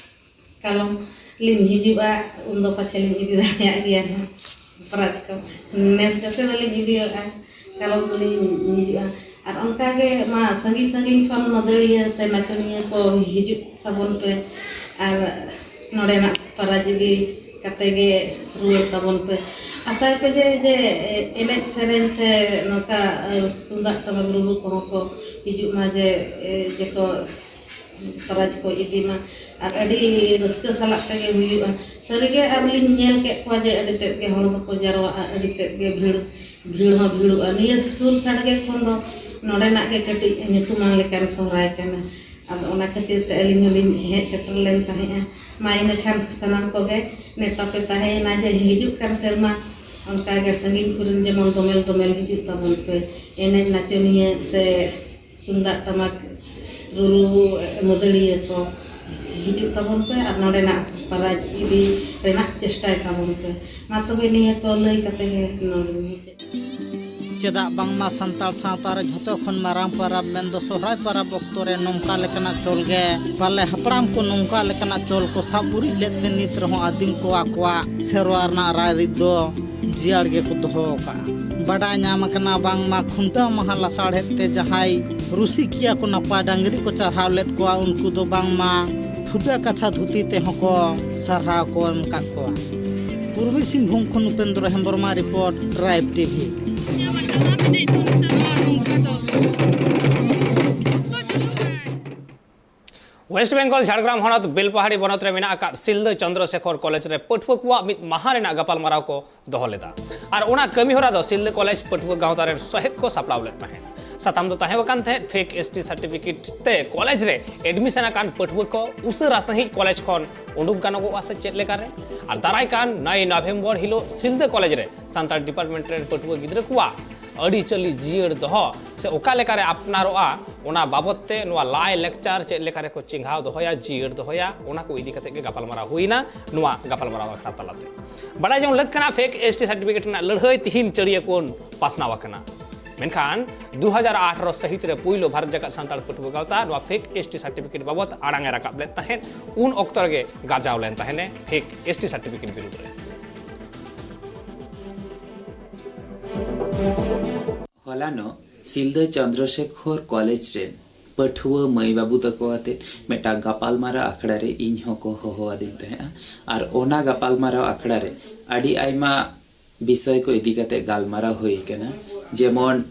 ᱠᱟᱞᱚᱢ ᱞᱤᱧ ᱦᱤᱡᱩᱜᱼᱟ, ᱩᱱᱫᱚ ᱯᱟᱪᱷᱮ ᱞᱤᱧ ᱤᱫᱤ ᱫᱟᱲᱮᱭᱟᱜ ᱜᱮᱭᱟ ᱱᱟᱦᱟᱜ ᱯᱨᱟᱭᱤᱡᱽ ᱠᱚ᱾ ᱱᱮᱥ ᱜᱮᱥᱮ ᱵᱟᱹᱞᱤᱧ ᱤᱫᱤᱭᱟᱜᱼᱟ, ᱠᱟᱞᱚᱢ ᱫᱚᱞᱤᱧ ᱦᱤᱡᱩᱜᱼᱟ᱾ ᱟᱨ ᱚᱱᱠᱟᱜᱮ ᱢᱟ ᱥᱟᱺᱜᱤᱧ ᱥᱟᱺᱜᱤᱧ ᱠᱷᱚᱱ ᱢᱟᱹᱫᱟᱹᱲᱤᱭᱟᱹ ᱥᱮ ᱱᱟᱪᱚᱱᱤᱭᱟᱹ ᱠᱚ ᱦᱤᱡᱩᱜ ᱛᱟᱵᱚᱱ ᱯᱮ, ᱟᱨ ᱱᱚᱰᱮᱱᱟᱜ ᱯᱨᱟᱭᱤᱡᱽ ᱤᱫᱤ ᱠᱟᱛᱮ ᱜᱮ ᱨᱩᱣᱟᱹᱲ ᱛᱟᱵᱚᱱ ᱯᱮ᱾ ᱟᱥᱟᱭ ᱯᱮ ᱡᱮ, ᱡᱮ ᱮᱱᱮᱡ ᱥᱮᱨᱮᱧ ᱥᱮ ᱱᱚᱝᱠᱟ ᱛᱩᱢᱫᱟᱜ ᱴᱟᱢᱟᱠ ᱨᱩᱨᱩ ᱠᱚᱦᱚᱸ ᱠᱚ ᱦᱤᱡᱩᱜ ᱢᱟ, ᱡᱮ ᱡᱚᱛᱚ ᱯᱨᱟᱭᱤᱡᱽ ᱠᱚ ᱤᱫᱤ ᱢᱟ᱾ ᱟᱨ ᱟᱹᱰᱤ ᱨᱟᱹᱥᱠᱟᱹ ᱥᱟᱞᱟᱜ ᱛᱮᱜᱮ ᱦᱩᱭᱩᱜᱼᱟ᱾ ᱥᱟᱹᱨᱤᱜᱮ ᱟᱨ ᱞᱤᱧ ᱧᱮᱞ ᱠᱮᱫ ᱠᱚᱣᱟ ᱡᱮ ᱟᱹᱰᱤ ᱛᱮᱫ ᱜᱮ ᱦᱚᱲ ᱫᱚᱠᱚ ᱡᱟᱨᱣᱟᱜᱼᱟ, ᱟᱹᱰᱤ ᱛᱮᱫ ᱜᱮ ᱵᱷᱤᱲ, ᱵᱷᱤᱲ ᱦᱚᱸ ᱵᱷᱤᱲᱚᱜᱼᱟ᱾ ᱱᱤᱭᱟᱹ ᱥᱩᱨ ᱥᱟᱰᱜᱮ ᱠᱷᱚᱱ ᱫᱚ ᱱᱚᱰᱮᱱᱟᱜ ᱜᱮ ᱠᱟᱹᱴᱤᱡ ᱧᱩᱛᱩᱢᱟᱱ ᱞᱮᱠᱟᱱ ᱥᱚᱦᱨᱟᱭ ᱠᱟᱱᱟ᱾ ᱟᱫᱚ ᱚᱱᱟ ᱠᱷᱟᱹᱛᱤᱨ ᱛᱮ ᱟᱹᱞᱤᱧ ᱦᱚᱸᱞᱤᱧ ᱦᱮᱡ ᱥᱮᱴᱮᱨ ᱞᱮᱱ ᱛᱟᱦᱮᱸᱫᱼᱟ᱾ ᱢᱟ ᱤᱱᱟᱹ ᱠᱷᱟᱱ ᱥᱟᱱᱟᱢ ᱠᱚᱜᱮ ᱱᱮᱣᱛᱟ ᱯᱮ ᱛᱟᱦᱮᱸᱭᱮᱱᱟ ᱡᱮ ᱦᱤᱡᱩᱜ ᱠᱟᱱ ᱥᱮᱨᱢᱟ ᱚᱱᱠᱟᱜᱮ ᱥᱟᱺᱜᱤᱧ ᱠᱚᱨᱮᱱ ᱡᱮᱢᱚᱱ ᱫᱚᱢᱮᱞ ᱫᱚᱢᱮᱞ ᱦᱤᱡᱩᱜ ᱛᱟᱵᱚᱱ ᱯᱮ, ᱮᱱᱮᱡ ᱱᱟᱪᱚᱱᱤᱭᱟᱹ ᱥᱮ ᱛᱩᱢᱫᱟᱜ ᱴᱟᱢᱟᱠ ᱨᱩᱨᱩ ᱢᱟᱹᱫᱟᱹᱲᱤᱭᱟᱹ ᱠᱚ ᱦᱤᱡᱩᱜ ᱛᱟᱵᱚᱱ ᱯᱮ ᱟᱨ ᱱᱚᱰᱮᱱᱟᱜ ᱯᱨᱟᱭᱤᱡᱽ ᱤᱫᱤ ᱨᱮᱱᱟᱜ ᱪᱮᱥᱴᱟᱭ ᱛᱟᱵᱚᱱ ᱯᱮ᱾ ᱢᱟ ᱛᱚᱵᱮ ᱱᱤᱭᱟᱹ ᱠᱚ ᱞᱟᱹᱭ ᱠᱟᱛᱮ ᱜᱮ ᱱᱚᱰᱮ ᱢᱩᱪᱟᱹᱫ᱾ ᱪᱮᱫᱟᱜ ᱵᱟᱝᱢᱟ ᱥᱟᱱᱛᱟᱲ ᱥᱟᱶᱛᱟ ᱨᱮ ᱡᱷᱚᱛᱚ ᱠᱷᱚᱱ ᱢᱟᱨᱟᱝ ᱯᱚᱨᱚᱵᱽ ᱢᱮᱱᱫᱚ ᱥᱚᱦᱨᱟᱭ ᱯᱚᱨᱚᱵᱽ ᱚᱠᱛᱚ ᱨᱮ ᱱᱚᱝᱠᱟ ᱞᱮᱠᱟᱱᱟᱜ ᱪᱚᱞ ᱜᱮ ᱯᱟᱞᱮ ᱦᱟᱯᱲᱟᱢ ᱠᱚ ᱱᱚᱝᱠᱟ ᱞᱮᱠᱟᱱᱟᱜ ᱪᱚᱞ ᱠᱚ ᱥᱟᱵ ᱩᱨᱤᱡ ᱞᱮᱫ ᱛᱮ ᱱᱤᱛ ᱨᱮᱦᱚᱸ ᱟᱹᱫᱤᱢ ᱠᱚ ᱟᱠᱚᱣᱟᱜ ᱥᱮᱨᱣᱟ ᱨᱮᱱᱟᱜ ᱨᱟᱭᱨᱤᱛ ᱫᱚ ᱡᱤᱭᱟᱹᱲ ᱜᱮᱠᱚ ᱫᱚᱦᱚ ᱟᱠᱟᱫᱼᱟ᱾ ᱵᱟᱰᱟᱭ ᱧᱟᱢ ᱟᱠᱟᱱᱟ ᱵᱟᱝᱢᱟ ᱠᱷᱩᱱᱴᱟᱹᱣ ᱢᱟᱦᱟ ᱞᱟᱥᱟᱲᱦᱮᱫ ᱛᱮ ᱡᱟᱦᱟᱸᱭ ᱨᱩᱥᱤᱠᱤᱭᱟᱹ ᱠᱚ ᱱᱟᱯᱟᱭ ᱰᱟᱝᱨᱤ ᱠᱚ ᱪᱟᱨᱦᱟᱣ ᱞᱮᱫ ᱠᱚᱣᱟ, ᱩᱱᱠᱩ ᱫᱚ ᱵᱟᱝᱢᱟ ᱯᱷᱩᱴᱟᱹ ᱠᱟᱪᱷᱟ ᱫᱷᱩᱛᱤ ᱛᱮᱦᱚᱸ ᱠᱚ ᱥᱟᱨᱦᱟᱣ ᱠᱚ ᱮᱢ ᱟᱠᱟᱫ ᱠᱚᱣᱟ᱾ ᱯᱩᱨᱵᱤ ᱥᱤᱝᱵᱷᱩᱢ ᱠᱷᱚᱱ ᱩᱯᱮᱱᱫᱨᱚ ᱦᱮᱢᱵᱨᱚᱢᱟᱜ report, Tribe TV. West Bengal Jhargram ᱦᱚᱱᱚᱛ ᱵᱮᱞᱯᱟᱦᱟᱲᱤ ᱵᱚᱱᱚᱛ ᱨᱮ ᱢᱮᱱᱟᱜ ᱟᱠᱟᱫ ᱥᱤᱞᱫᱟᱹ ᱪᱚᱱᱫᱨᱚᱥᱮᱠᱷᱚᱨ ᱠᱚᱞᱮᱡᱽ ᱨᱮ ᱯᱟᱹᱴᱷᱩᱣᱟᱹ ᱠᱚᱣᱟᱜ ᱢᱤᱫ ᱢᱟᱦᱟ ᱨᱮᱱᱟᱜ ᱜᱟᱯᱟᱞᱢᱟᱨᱟᱣ ᱠᱚ ᱫᱚᱦᱚ ᱞᱮᱫᱟ᱾ ᱟᱨ ᱚᱱᱟ ᱠᱟᱹᱢᱤ ᱦᱚᱨᱟ ᱫᱚ ᱥᱤᱞᱫᱟᱹ ᱠᱚᱞᱮᱡᱽ ᱯᱟᱹᱴᱷᱩᱣᱟᱹ ᱜᱟᱶᱛᱟ ᱨᱮᱱ ᱥᱚᱦᱮᱫ ᱠᱚ ᱥᱟᱯᱲᱟᱣ ᱞᱮᱫ ᱛᱟᱦᱮᱸᱫ᱾ ᱥᱟᱛᱟᱢ ᱫᱚ ᱛᱟᱦᱮᱸ ᱟᱠᱟᱱ ᱛᱟᱦᱮᱸᱫ ᱯᱷᱮᱠ ᱮᱥ ᱴᱤ ᱥᱟᱨᱴᱤᱯᱷᱤᱠᱮᱴ ᱛᱮ ᱠᱚᱞᱮᱡᱽ ᱨᱮ ᱮᱰᱢᱤᱥᱚᱱ ᱟᱠᱟᱱ ᱯᱟᱹᱴᱷᱩᱣᱟᱹ ᱠᱚ ᱩᱥᱟᱹᱨᱟ ᱥᱟᱺᱦᱤᱡ ᱠᱚᱞᱮᱡᱽ ᱠᱷᱚᱱ ᱩᱰᱩᱠ ᱜᱟᱱᱚᱜᱚᱜᱼᱟ ᱥᱮ ᱪᱮᱫ ᱞᱮᱠᱟᱨᱮ᱾ ᱟᱨ ᱫᱟᱨᱟᱭ ᱠᱟᱱ ᱱᱚᱭ ᱱᱚᱵᱷᱮᱢᱵᱚᱨ ᱦᱤᱞᱳᱜ ᱥᱤᱞᱫᱟᱹ ᱠᱚᱞᱮᱡᱽ ᱨᱮ ᱥᱟᱱᱛᱟᱲ ᱰᱤᱯᱟᱨᱴᱢᱮᱱᱴ ᱨᱮᱱ ᱯᱟᱹᱴᱷᱩᱣᱟᱹ ᱜᱤᱫᱽᱨᱟᱹ ᱠᱚᱣᱟᱜ ᱟᱹᱨᱤᱪᱟᱹᱞᱤ ᱡᱤᱭᱟᱹᱲ ᱫᱚᱦᱚ ᱥᱮ ᱚᱠᱟ ᱞᱮᱠᱟᱨᱮ ᱟᱯᱱᱟᱨᱚᱜᱼᱟ, ᱚᱱᱟ ᱵᱟᱵᱚᱛ ᱛᱮ ᱱᱚᱣᱟ ᱞᱟᱭ ᱞᱮᱠᱪᱟᱨ ᱪᱮᱫ ᱞᱮᱠᱟᱨᱮ ᱠᱚ ᱪᱮᱸᱜᱷᱟᱣ ᱫᱚᱦᱚᱭᱟ, ᱡᱤᱭᱟᱹᱲ ᱫᱚᱦᱚᱭᱟ, ᱚᱱᱟ ᱠᱚ ᱤᱫᱤ ᱠᱟᱛᱮ ᱜᱮ ᱜᱟᱯᱟᱞᱢᱟᱨᱟᱣ ᱦᱩᱭᱱᱟ ᱱᱚᱣᱟ ᱜᱟᱯᱟᱞᱢᱟᱨᱟᱣ ᱟᱠᱷᱲᱟ ᱛᱟᱞᱟᱛᱮ᱾ ᱵᱟᱰᱟᱭ ᱡᱚᱝ ᱞᱟᱹᱠ ᱠᱟᱱᱟ, ᱯᱷᱮᱠ ᱮᱥ ᱴᱤ ᱥᱟᱨᱴᱤᱯᱷᱤᱠᱮᱴ ᱨᱮᱱᱟᱜ ᱞᱟᱹᱲᱦᱟᱹᱭ ᱛᱤᱦᱤᱧ ᱪᱟᱹᱲᱤᱭᱟᱹ ᱠᱚᱱ ᱯᱟᱥᱱᱟᱣ ᱟᱠᱟᱱᱟ᱾ ᱢᱮᱱᱠᱷᱟᱱ ᱫᱩ ᱦᱟᱡᱟᱨ ᱟᱴᱷᱨᱚ ᱥᱟᱹᱦᱤᱛ ᱨᱮ ᱯᱩᱭᱞᱩ ᱵᱷᱟᱨᱚᱛ ᱡᱟᱠᱟᱛ ᱥᱟᱱᱛᱟᱲ ᱯᱟᱹᱴᱷᱩᱣᱟᱹ ᱜᱟᱶᱛᱟ ᱱᱚᱣᱟ ᱯᱷᱮᱠ ᱮᱥ ᱴᱤ ᱥᱟᱨᱴᱤᱯᱷᱤᱠᱮᱴ ᱵᱟᱵᱚᱛ ᱟᱲᱟᱝ ᱮ ᱨᱟᱠᱟᱵ ᱞᱮᱫ ᱛᱟᱦᱮᱸᱫ, ᱩᱱ ᱚᱠᱛᱚ ᱨᱮᱜᱮ ᱜᱟᱨᱡᱟᱣ ᱞᱮᱱ ᱛᱟᱦᱮᱸᱱᱮ ᱯᱷᱮᱠ ᱮᱥ ᱴᱤ ᱥᱟᱨᱴᱤᱯᱷᱤᱠᱮᱴ ᱵᱤᱨᱩᱫᱽ ᱨᱮ᱾ ᱦᱚᱞᱟᱱᱚᱜ ᱥᱤᱞᱫᱟᱹ ᱪᱚᱱᱫᱨᱚᱥᱮᱠᱷᱚᱨ ᱠᱚᱞᱮᱡᱽ ᱨᱮᱱ ᱯᱟᱹᱴᱷᱩᱣᱟᱹ ᱢᱟᱹᱭ ᱵᱟᱹᱵᱩ ᱛᱟᱠᱚ ᱟᱛᱮ ᱢᱤᱫᱴᱟᱝ ᱜᱟᱯᱟᱞᱢᱟᱨᱟᱣ ᱟᱠᱷᱲᱟ ᱨᱮ ᱤᱧ ᱦᱚᱸᱠᱚ ᱦᱚᱦᱚ ᱟᱹᱫᱤᱧ ᱛᱟᱦᱮᱸᱜᱼᱟ᱾ ᱟᱨ ᱚᱱᱟ ᱜᱟᱯᱟᱞᱢᱟᱨᱟᱣ ᱟᱠᱷᱲᱟ ᱨᱮ ᱟᱹᱰᱤ ᱟᱭᱢᱟ ᱵᱤᱥᱚᱭ ᱠᱚ ᱤᱫᱤ ᱠᱟᱛᱮ ᱜᱟᱞᱢᱟᱨᱟᱣ ᱦᱩᱭ ᱟᱠᱟᱱᱟ᱾ ᱡᱮᱢᱚᱱ,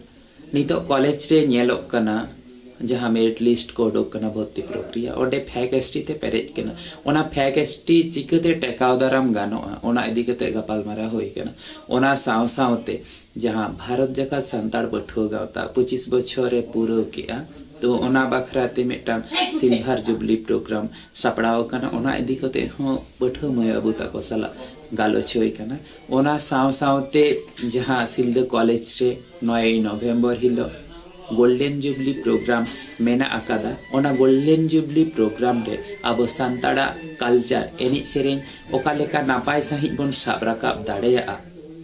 ᱱᱤᱛᱚᱜ ᱠᱚᱞᱮᱡᱽ ᱨᱮ ᱧᱮᱞᱚᱜ ᱠᱟᱱᱟ, ᱡᱟᱦᱟᱸ ᱢᱮᱨᱤᱴ ᱞᱤᱥᱴ ᱠᱚ ᱩᱰᱩᱠ ᱠᱟᱱᱟ ᱵᱷᱚᱨᱛᱤ ᱯᱨᱚᱠᱨᱤᱭᱟ, ᱚᱸᱰᱮ ᱯᱷᱮᱠ ᱮᱥ ᱴᱤ ᱛᱮ ᱯᱮᱨᱮᱡ ᱠᱟᱱᱟ᱾ ᱚᱱᱟ ᱯᱷᱮᱠ ᱮᱥ ᱴᱤ ᱪᱤᱠᱟᱹᱛᱮ ᱴᱮᱠᱟᱣ ᱫᱟᱨᱟᱢ ᱜᱟᱱᱚᱜᱼᱟ, ᱚᱱᱟ ᱤᱫᱤ ᱠᱟᱛᱮ ᱜᱟᱯᱟᱞᱢᱟᱨᱟᱣ ᱦᱩᱭ ᱠᱟᱱᱟ᱾ ᱚᱱᱟ ᱥᱟᱶ ᱥᱟᱶᱛᱮ ᱡᱟᱦᱟᱸ ᱵᱷᱟᱨᱚᱛ ᱡᱟᱠᱟᱛ ᱥᱟᱱᱛᱟᱲ ᱯᱟᱹᱴᱷᱩᱣᱟᱹ ᱜᱟᱶᱛᱟ ᱯᱚᱸᱪᱤᱥ ᱵᱚᱪᱷᱚᱨ ᱮ ᱯᱩᱨᱟᱹᱣ ᱠᱮᱜᱼᱟ, ᱛᱚ ᱚᱱᱟ ᱵᱟᱠᱷᱨᱟ ᱛᱮ ᱢᱤᱫᱴᱟᱝ ᱥᱤᱞᱵᱷᱟᱨ ᱡᱩᱵᱽᱞᱤ ᱯᱨᱳᱜᱨᱟᱢ ᱥᱟᱯᱲᱟᱣ ᱟᱠᱟᱱᱟ, ᱚᱱᱟ ᱤᱫᱤ ᱠᱟᱛᱮ ᱦᱚᱸ ᱯᱟᱹᱴᱷᱩᱣᱟᱹ ᱢᱟᱹᱭ ᱵᱟᱹᱵᱩ ᱛᱟᱠᱚ ᱥᱟᱞᱟᱜ ᱜᱟᱞᱚᱪ ᱦᱩᱭ ᱠᱟᱱᱟ᱾ ᱚᱱᱟ ᱥᱟᱶ ᱥᱟᱶᱛᱮ ᱡᱟᱦᱟᱸ ᱥᱤᱞᱫᱟᱹ ᱠᱚᱞᱮᱡᱽ ᱨᱮ ᱱᱚᱭ ᱱᱚᱵᱷᱮᱢᱵᱚᱨ ᱦᱤᱞᱳᱜ ᱜᱳᱞᱰᱮᱱ ᱡᱩᱵᱽᱞᱤ ᱯᱨᱳᱜᱨᱟᱢ ᱢᱮᱱᱟᱜ ᱟᱠᱟᱫᱟ, ᱚᱱᱟ ᱜᱳᱞᱰᱮᱱ ᱡᱩᱵᱽᱞᱤ ᱯᱨᱳᱜᱨᱟᱢ ᱨᱮ ᱟᱵᱚ ᱥᱟᱱᱛᱟᱲᱟᱜ ᱠᱟᱞᱪᱟᱨ, ᱮᱱᱮᱡ ᱥᱮᱨᱮᱧ ᱚᱠᱟ ᱞᱮᱠᱟ ᱱᱟᱯᱟᱭ ᱥᱟᱺᱦᱤᱡ ᱵᱚᱱ ᱥᱟᱵ ᱨᱟᱠᱟᱵ ᱫᱟᱲᱮᱭᱟᱜᱼᱟ,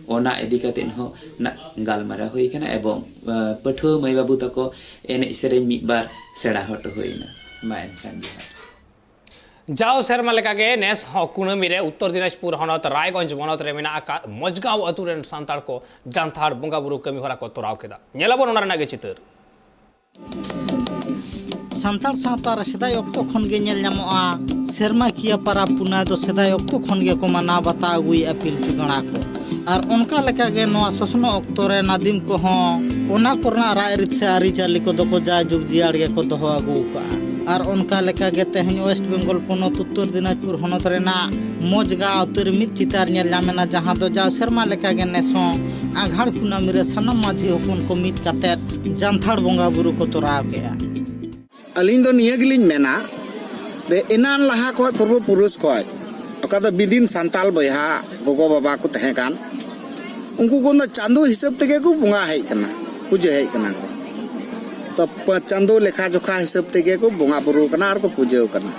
ᱚᱱᱟ ᱤᱫᱤ ᱠᱟᱛᱮ ᱦᱚᱸ ᱱᱟ-, ᱜᱟᱞᱢᱟᱨᱟᱣ ᱦᱩᱭ ᱠᱟᱱᱟ ᱮᱵᱚᱝ, ᱟ, ᱯᱟᱹᱴᱷᱩᱣᱟᱹ ᱢᱟᱹᱭ ᱵᱟᱹᱵᱩ ᱛᱟᱠᱚ ᱮᱱᱮᱡ ᱥᱮᱨᱮᱧ ᱢᱤᱫ ᱵᱟᱨ ᱥᱮᱬᱟ ᱦᱚᱴᱚ ᱦᱩᱭᱱᱟ᱾ ᱢᱟ ᱮᱱᱠᱷᱟᱱ ᱡᱚᱦᱟᱨ᱾ ᱡᱟᱣ ᱥᱮᱨᱢᱟ ᱞᱮᱠᱟᱜᱮ ᱱᱮᱥ ᱦᱚᱸ ᱠᱩᱱᱟᱹᱢᱤ ᱨᱮ ᱩᱛᱛᱚᱨ ᱫᱤᱱᱟᱡᱽᱯᱩᱨ ᱦᱚᱱᱚᱛ ᱨᱟᱭᱜᱚᱸᱡᱽ ᱵᱚᱱᱚᱛ ᱨᱮ ᱢᱮᱱᱟᱜ ᱟᱠᱟᱫ ᱢᱚᱡᱽᱜᱟᱸᱣ ᱟᱹᱛᱩ ᱨᱮᱱ ᱥᱟᱱᱛᱟᱲ ᱠᱚ ᱡᱟᱱᱛᱷᱟᱲ ᱵᱚᱸᱜᱟ ᱵᱩᱨᱩ ᱠᱟᱹᱢᱤ ᱦᱚᱨᱟ ᱠᱚ ᱛᱚᱨᱟᱣ ᱠᱮᱫᱟ᱾ ᱧᱮᱞᱟᱵᱚᱱ ᱚᱱᱟ ᱨᱮᱱᱟᱜ ᱜᱮ ᱪᱤᱛᱟᱹᱨ᱾ ᱥᱟᱱᱛᱟᱲ ᱥᱟᱶᱛᱟ ᱨᱮ ᱥᱮᱫᱟᱭ ᱚᱠᱛᱚ ᱠᱷᱚᱱ ᱜᱮ ᱧᱮᱞ ᱧᱟᱢᱚᱜᱼᱟ, ᱥᱮᱨᱢᱟᱠᱤᱭᱟᱹ ᱯᱟᱨᱟᱵᱽ ᱯᱩᱱᱟᱹᱭ ᱫᱚ ᱥᱮᱫᱟᱭ ᱚᱠᱛᱚ ᱠᱷᱚᱱ ᱜᱮᱠᱚ ᱢᱟᱱᱟᱣ ᱵᱟᱛᱟᱣ ᱟᱹᱜᱩᱭᱮᱫᱼᱟ ᱯᱤᱞᱪᱩ ᱜᱟᱬᱟ ᱠᱚ᱾ ᱟᱨ ᱚᱱᱠᱟ ᱞᱮᱠᱟᱜᱮ ᱱᱚᱣᱟ ᱥᱚᱥᱱᱚᱜ ᱚᱠᱛᱚ ᱨᱮ ᱱᱟᱫᱤᱢ ᱠᱚᱦᱚᱸ ᱚᱱᱟ ᱠᱚᱨᱮᱱᱟᱜ ᱨᱟᱭᱨᱤᱛ ᱥᱮ ᱟᱹᱨᱤᱪᱟᱹᱞᱤ ᱠᱚᱫᱚ ᱠᱚ ᱡᱟᱭᱡᱩᱜᱽ ᱡᱤᱭᱟᱹᱲ ᱜᱮᱠᱚ ᱫᱚᱦᱚ ᱟᱹᱜᱩ ᱟᱠᱟᱫᱼᱟ᱾ ᱟᱨ ᱚᱱᱠᱟ ᱞᱮᱠᱟᱜᱮ ᱛᱮᱦᱮᱧ ᱳᱭᱮᱥᱴ ᱵᱮᱝᱜᱚᱞ ᱯᱚᱱᱚᱛ ᱩᱛᱛᱚᱨ ᱫᱤᱱᱟᱡᱽᱯᱩᱨ ᱦᱚᱱᱚᱛ ᱨᱮᱱᱟᱜ ᱢᱚᱡᱽᱜᱟᱸᱣ ᱟᱹᱛᱩ ᱨᱮ ᱢᱤᱫ ᱪᱤᱛᱟᱨ ᱧᱮᱞ ᱧᱟᱢ ᱮᱱᱟ, ᱡᱟᱦᱟᱸ ᱫᱚ ᱡᱟᱣ ᱥᱮᱨᱢᱟ ᱞᱮᱠᱟᱜᱮ ᱱᱮᱥ ᱦᱚᱸ ᱟᱜᱷᱟᱲ ᱠᱩᱱᱟᱹᱢᱤ ᱨᱮ ᱥᱟᱱᱟᱢ ᱢᱟᱹᱡᱷᱤ ᱦᱚᱯᱚᱱ ᱠᱚ ᱢᱤᱫ ᱠᱟᱛᱮᱫ ᱡᱟᱱᱛᱷᱟᱲ ᱵᱚᱸᱜᱟ ᱵᱩᱨᱩ ᱠᱚ ᱛᱚᱨᱟᱣ ᱠᱮᱫᱼᱟ᱾ ᱟᱹᱞᱤᱧ ᱫᱚ ᱱᱤᱭᱟᱹ ᱜᱮᱞᱤᱧ ᱢᱮᱱᱟ ᱡᱮ ᱮᱱᱟᱱ ᱞᱟᱦᱟ ᱠᱷᱚᱱ, ᱯᱩᱨᱵᱚ ᱯᱩᱨᱩᱥ ᱠᱷᱚᱱ, ᱚᱠᱟ ᱫᱚ ᱵᱤᱫᱤᱱ ᱥᱟᱱᱛᱟᱞ ᱵᱚᱭᱦᱟ ᱜᱚᱜᱚ ᱵᱟᱵᱟ ᱠᱚ ᱛᱟᱦᱮᱸ ᱠᱟᱱ, ᱩᱱᱠᱩ ᱠᱚ ᱫᱚ ᱪᱟᱸᱫᱚ ᱦᱤᱥᱟᱹᱵ ᱛᱮᱜᱮ ᱠᱚ ᱵᱚᱸᱜᱟ ᱦᱮᱡ ᱠᱟᱱᱟ, ᱯᱩᱡᱟᱹ ᱦᱮᱡ ᱠᱟᱱᱟ ᱠᱚ᱾ ᱛᱚ ᱯ- ᱪᱟᱸᱫᱚ ᱞᱮᱠᱷᱟ ᱡᱚᱠᱷᱟ ᱦᱤᱥᱟᱹᱵ ᱛᱮᱜᱮ ᱠᱚ ᱵᱚᱸᱜᱟ ᱵᱩᱨᱩ ᱠᱟᱱᱟ ᱟᱨ ᱠᱚ ᱯᱩᱡᱟᱹ ᱠᱟᱱᱟ᱾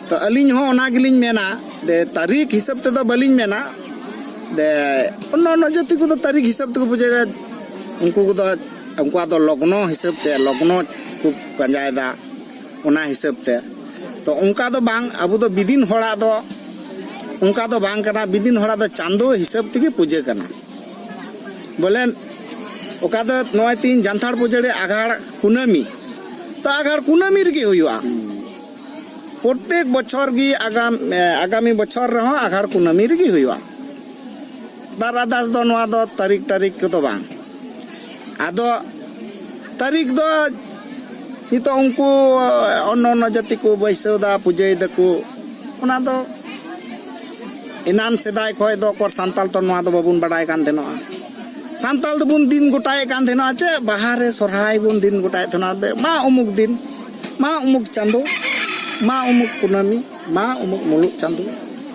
ᱛᱚ ᱟᱹᱞᱤᱧ ᱦᱚᱸ ᱚᱱᱟ ᱜᱮᱞᱤᱧ ᱢᱮᱱᱟ ᱡᱮ ᱛᱟᱹᱨᱤᱠᱷ ᱦᱤᱥᱟᱹᱵ ᱛᱮᱫᱚ ᱵᱟᱹᱞᱤᱧ ᱢᱮᱱᱟ ᱡᱮ ᱚᱱᱱᱟᱱᱚ ᱡᱟᱹᱛᱤ ᱠᱚᱫᱚ ᱛᱟᱹᱨᱤᱠᱷ ᱦᱤᱥᱟᱹᱵ ᱛᱮᱠᱚ ᱯᱩᱡᱟᱹᱭᱟ᱾ ᱩᱱᱠᱩ ᱠᱚᱫᱚ ᱩᱱᱠᱩᱣᱟᱜ ᱫᱚ ᱞᱚᱜᱱᱚ ᱦᱤᱥᱟᱹᱵ ᱛᱮ, ᱞᱚᱜᱱᱚ ᱠᱚ ᱯᱟᱸᱡᱟᱭᱮᱫᱟ, ᱚᱱᱟ ᱦᱤᱥᱟᱹᱵ ᱛᱮ᱾ ᱛᱚ ᱚᱱᱠᱟ ᱫᱚ ᱵᱟᱝ, ᱟᱵᱚ ᱫᱚ ᱵᱤᱫᱤᱱ ᱦᱚᱲᱟᱜ ᱫᱚ ᱚᱱᱠᱟ ᱫᱚ ᱵᱟᱝ ᱠᱟᱱᱟ᱾ ᱵᱤᱫᱤᱱ ᱦᱚᱲᱟᱜ ᱫᱚ ᱪᱟᱸᱫᱚ ᱦᱤᱥᱟᱹᱵ ᱛᱮᱜᱮ ᱯᱩᱡᱟᱹ ᱠᱟᱱᱟ᱾ ᱵᱚᱞᱮ ᱚᱠᱟ ᱫᱚ ᱱᱚᱜᱼᱚᱭ ᱛᱤᱦᱤᱧ ᱡᱟᱱᱛᱷᱟᱲ ᱯᱩᱡᱟᱹ ᱨᱮ ᱟᱜᱷᱟᱲ ᱠᱩᱱᱟᱹᱢᱤ, ᱛᱚ ᱟᱜᱷᱟᱲ ᱠᱩᱱᱟᱹᱢᱤ ᱨᱮᱜᱮ ᱦᱩᱭᱩᱜᱼᱟ᱾ ᱯᱨᱚᱛᱮᱠ ᱵᱚᱪᱷᱚᱨ ᱜᱮ ᱟᱜᱟᱢ ᱮ, ᱟᱜᱟᱢᱤ ᱵᱚᱪᱷᱚᱨ ᱨᱮᱦᱚᱸ ᱟᱜᱷᱟᱲ ᱠᱩᱱᱟᱹᱢᱤ ᱨᱮᱜᱮ ᱦᱩᱭᱩᱜᱼᱟ᱾ ᱛᱟᱨ ᱟᱫᱟᱥ ᱫᱚ ᱱᱚᱣᱟ ᱫᱚ ᱛᱟᱹᱨᱤᱠᱷ ᱴᱟᱹᱨᱤᱠᱷ ᱠᱚᱫᱚ ᱵᱟᱝ᱾ ᱟᱫᱚ ᱛᱟᱹᱨᱤᱠᱷ ᱫᱚ ᱱᱤᱛᱚᱜ ᱩᱱᱠᱩ ᱚᱱᱱᱚ ᱚᱱᱱᱚ ᱡᱟᱹᱛᱤ ᱠᱚ ᱵᱟᱹᱭᱥᱟᱹᱣ ᱫᱟ, ᱯᱩᱡᱟᱹᱭ ᱫᱟᱠᱚ, ᱚᱱᱟ ᱫᱚ ᱮᱱᱟᱱ ᱥᱮᱫᱟᱭ ᱠᱷᱚᱱ ᱫᱚ ᱚᱠᱚᱨ ᱥᱟᱱᱛᱟᱞ ᱛᱚ ᱱᱚᱣᱟ ᱫᱚ ᱵᱟᱵᱚᱱ ᱵᱟᱲᱟᱭ ᱠᱟᱱ ᱛᱟᱦᱮᱱᱚᱜᱼᱟ᱾ ᱥᱟᱱᱛᱟᱞ ᱫᱚᱵᱚᱱ ᱫᱤᱱ ᱜᱚᱴᱟᱭᱮᱫ ᱠᱟᱱ ᱛᱟᱦᱮᱱᱚᱜᱼᱟ, ᱪᱮᱫ ᱵᱟᱦᱟ ᱨᱮ ᱥᱚᱨᱦᱟᱭ ᱵᱚᱱ ᱫᱤᱱ ᱜᱚᱴᱟᱭᱮᱫ ᱛᱟᱦᱮᱱᱟ, ᱫᱮ ᱢᱟ ᱩᱢᱩᱠ ᱫᱤᱱ, ᱢᱟ ᱩᱢᱩᱠ ᱪᱟᱸᱫᱚ, ᱢᱟ ᱩᱢᱩᱠ ᱠᱩᱱᱟᱹᱢᱤ, ᱢᱟ ᱩᱢᱩᱠ ᱢᱩᱞᱩᱜ ᱪᱟᱸᱫᱚ,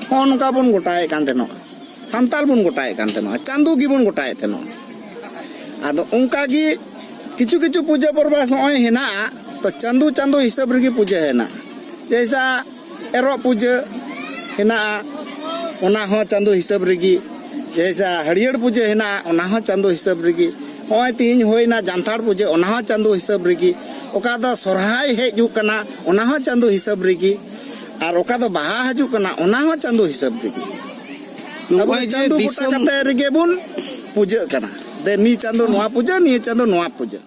ᱦᱚᱸᱜᱼᱚ ᱱᱚᱝᱠᱟ ᱵᱚᱱ ᱜᱚᱴᱟᱭᱮᱫ ᱠᱟᱱ ᱛᱟᱦᱮᱱᱚᱜᱼᱟ᱾ ᱥᱟᱱᱛᱟᱞ ᱵᱚᱱ ᱜᱚᱴᱟᱭᱮᱫ ᱠᱟᱱ ᱛᱟᱦᱮᱱᱚᱜᱼᱟ, ᱪᱟᱸᱫᱚ ᱜᱮᱵᱚᱱ ᱜᱚᱴᱟᱭᱮᱫ ᱛᱟᱦᱮᱱᱚᱜᱼᱟ᱾ ᱟᱫᱚ ᱚᱱᱠᱟ ᱜᱮ ᱠᱤᱪᱷᱩ ᱠᱤᱪᱷᱩ ᱯᱩᱡᱟᱹ ᱯᱚᱨᱵᱟᱥ ᱱᱚᱜᱼᱚᱭ ᱦᱮᱱᱟᱜᱼᱟ, ᱛᱚ ᱪᱟᱸᱫᱚ ᱪᱟᱸᱫᱚ ᱦᱤᱥᱟᱹᱵ ᱨᱮᱜᱮ ᱯᱩᱡᱟᱹ ᱦᱮᱱᱟᱜᱼᱟ᱾ ᱡᱮᱭᱥᱟ ᱮᱨᱚᱜ ᱯᱩᱡᱟᱹ ᱦᱮᱱᱟᱜᱼᱟ, ᱚᱱᱟ ᱦᱚᱸ ᱪᱟᱸᱫᱚ ᱦᱤᱥᱟᱹᱵ ᱨᱮᱜᱮ᱾ ᱡᱮᱭᱥᱟ ᱦᱟᱹᱨᱭᱟᱹᱲ ᱯᱩᱡᱟᱹ ᱦᱮᱱᱟᱜᱼᱟ, ᱚᱱᱟ ᱦᱚᱸ ᱪᱟᱸᱫᱚ ᱦᱤᱥᱟᱹᱵ ᱨᱮᱜᱮ᱾ ᱱᱚᱜᱼᱚᱭ ᱛᱮᱦᱮᱧ ᱦᱩᱭᱱᱟ ᱡᱟᱱᱛᱷᱟᱲ ᱯᱩᱡᱟᱹ, ᱚᱱᱟ ᱦᱚᱸ ᱪᱟᱸᱫᱚ ᱦᱤᱥᱟᱹᱵ ᱨᱮᱜᱮ᱾ ᱚᱠᱟ ᱫᱚ ᱥᱚᱨᱦᱟᱭ ᱦᱮᱡ ᱦᱩᱭᱩᱜ ᱠᱟᱱᱟ, ᱚᱱᱟ ᱦᱚᱸ ᱪᱟᱸᱫᱚ ᱦᱤᱥᱟᱹᱵ ᱨᱮᱜᱮ᱾ ᱟᱨ ᱚᱠᱟ ᱫᱚ ᱵᱟᱦᱟ ᱦᱤᱡᱩᱜ ᱠᱟᱱᱟ, ᱚᱱᱟ ᱦᱚᱸ ᱪᱟᱸᱫᱚ ᱦᱤᱥᱟᱹᱵ ᱨᱮᱜᱮ᱾ ᱟᱵᱚ ᱱᱚᱜᱼᱚᱭ ᱫᱚ ᱡᱮ ᱪᱟᱸᱫᱚ ᱜᱚᱴᱟ ᱫᱤᱥᱚᱢ ᱠᱟᱛᱮ ᱨᱮᱜᱮ ᱵᱚᱱ ᱯᱩᱡᱟᱹᱜ ᱠᱟᱱᱟ᱾ ᱫᱮ ᱱᱤ ᱪᱟᱸᱫᱚ ᱱᱚᱣᱟ ᱯᱩᱡᱟᱹ, ᱱᱤᱭᱟᱹ ᱪᱟᱸᱫᱚ ᱱᱚᱣᱟ ᱯᱩᱡᱟᱹ᱾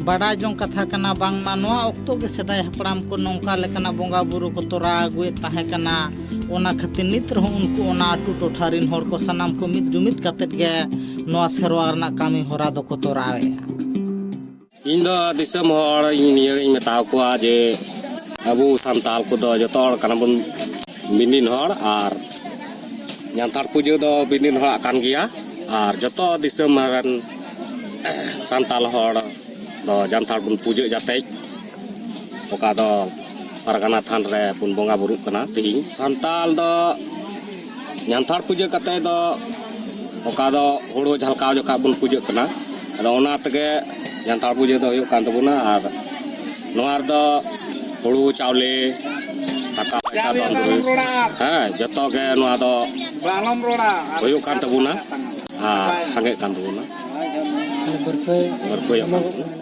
ᱵᱟᱰᱟᱭ ᱡᱚᱝ ᱠᱟᱛᱷᱟ ᱠᱟᱱᱟ, ᱵᱟᱝᱢᱟ ᱱᱚᱣᱟ ᱚᱠᱛᱚ ᱜᱮ ᱥᱮᱫᱟᱭ ᱦᱟᱯᱲᱟᱢ ᱠᱚ ᱱᱚᱝᱠᱟ ᱞᱮᱠᱟᱱᱟᱜ ᱵᱚᱸᱜᱟ ᱵᱩᱨᱩ ᱠᱚ ᱛᱚᱨᱟᱣ ᱟᱹᱜᱩᱭᱮᱫ ᱛᱟᱦᱮᱸ ᱠᱟᱱᱟ᱾ ᱚᱱᱟ ᱠᱷᱟᱹᱛᱤᱨ ᱱᱤᱛ ᱨᱮᱦᱚᱸ ᱩᱱᱠᱩ ᱚᱱᱟ ᱟᱹᱛᱩ ᱴᱚᱴᱷᱟ ᱨᱤᱱ ᱦᱚᱲ ᱠᱚ ᱥᱟᱱᱟᱢ ᱠᱚ ᱢᱤᱫ ᱡᱩᱢᱤᱫ ᱠᱟᱛᱮᱫ ᱜᱮ ᱱᱚᱣᱟ ᱥᱮᱨᱣᱟ ᱨᱮᱱᱟᱜ ᱠᱟᱹᱢᱤ ᱦᱚᱨᱟ ᱫᱚᱠᱚ ᱛᱚᱨᱟᱣᱮᱫᱼᱟ᱾ ᱤᱧ ᱫᱚ ᱫᱤᱥᱚᱢ ᱦᱚᱲ ᱤᱧ ᱱᱤᱭᱟᱹ ᱜᱤᱧ ᱢᱮᱛᱟ ᱠᱚᱣᱟ ᱡᱮ ᱟᱵᱚ ᱥᱟᱱᱛᱟᱲ ᱠᱚᱫᱚ ᱡᱚᱛᱚ ᱦᱚᱲ ᱠᱟᱱᱟ ᱵᱚᱱ ᱵᱤᱱᱤᱱ ᱦᱚᱲ, ᱟᱨ ᱡᱟᱱᱛᱷᱟᱲ ᱯᱩᱡᱟᱹ ᱫᱚ ᱵᱤᱱᱤᱱ ᱦᱚᱲᱟᱜ ᱠᱟᱱ ᱜᱮᱭᱟ᱾ ᱟᱨ ᱡᱚᱛᱚ ᱫᱤᱥᱚᱢ ᱨᱮᱱ ᱥᱟᱱᱛᱟᱲ ᱦᱚᱲ ᱫᱚ ᱡᱟᱱᱛᱷᱟᱲ ᱵᱚᱱ ᱯᱩᱡᱟᱹᱜ ᱡᱟᱛᱮ, ᱚᱠᱟ ᱫᱚ ᱯᱟᱨᱜᱟᱱᱟ ᱛᱷᱟᱱ ᱨᱮ ᱵᱚᱱ ᱵᱚᱸᱜᱟ ᱵᱩᱨᱩᱜ ᱠᱟᱱᱟ ᱛᱤᱦᱤᱧ᱾ ᱥᱟᱱᱛᱟᱲ ᱫᱚ ᱡᱟᱱᱛᱷᱟᱲ ᱯᱩᱡᱟᱹ ᱠᱟᱛᱮ ᱫᱚ ᱚᱠᱟ ᱫᱚ ᱦᱩᱲᱩ ᱡᱷᱟᱞᱠᱟᱣ ᱡᱚᱠᱷᱟ ᱵᱚᱱ ᱯᱩᱡᱟᱹᱜ ᱠᱟᱱᱟ, ᱟᱫᱚ ᱚᱱᱟ ᱛᱮᱜᱮ ᱡᱟᱱᱛᱷᱟᱲ ᱯᱩᱡᱟᱹ ᱫᱚ ᱦᱩᱭᱩᱜ ᱠᱟᱱ ᱛᱟᱵᱚᱱᱟ᱾ ᱟᱨ ᱱᱚᱣᱟ ᱨᱮᱫᱚ ᱦᱩᱲᱩ ᱪᱟᱣᱞᱮ, ᱴᱟᱠᱟ ᱯᱚᱭᱥᱟ, ᱫᱷᱚᱱ ᱫᱩᱨᱤᱵᱽ, ᱦᱮᱸ, ᱡᱚᱛᱚ ᱜᱮ ᱱᱚᱣᱟ ᱫᱚ ᱦᱩᱭᱩᱜ ᱠᱟᱱ ᱛᱟᱵᱚᱱᱟ ᱟᱨ ᱥᱟᱸᱜᱮᱜ ᱠᱟᱱ ᱛᱟᱵᱚᱱᱟ᱾ ᱵᱟᱹᱨᱯᱷᱟᱹᱭᱚᱜ ᱠᱟᱱ ᱛᱟᱵᱚᱱᱟ᱾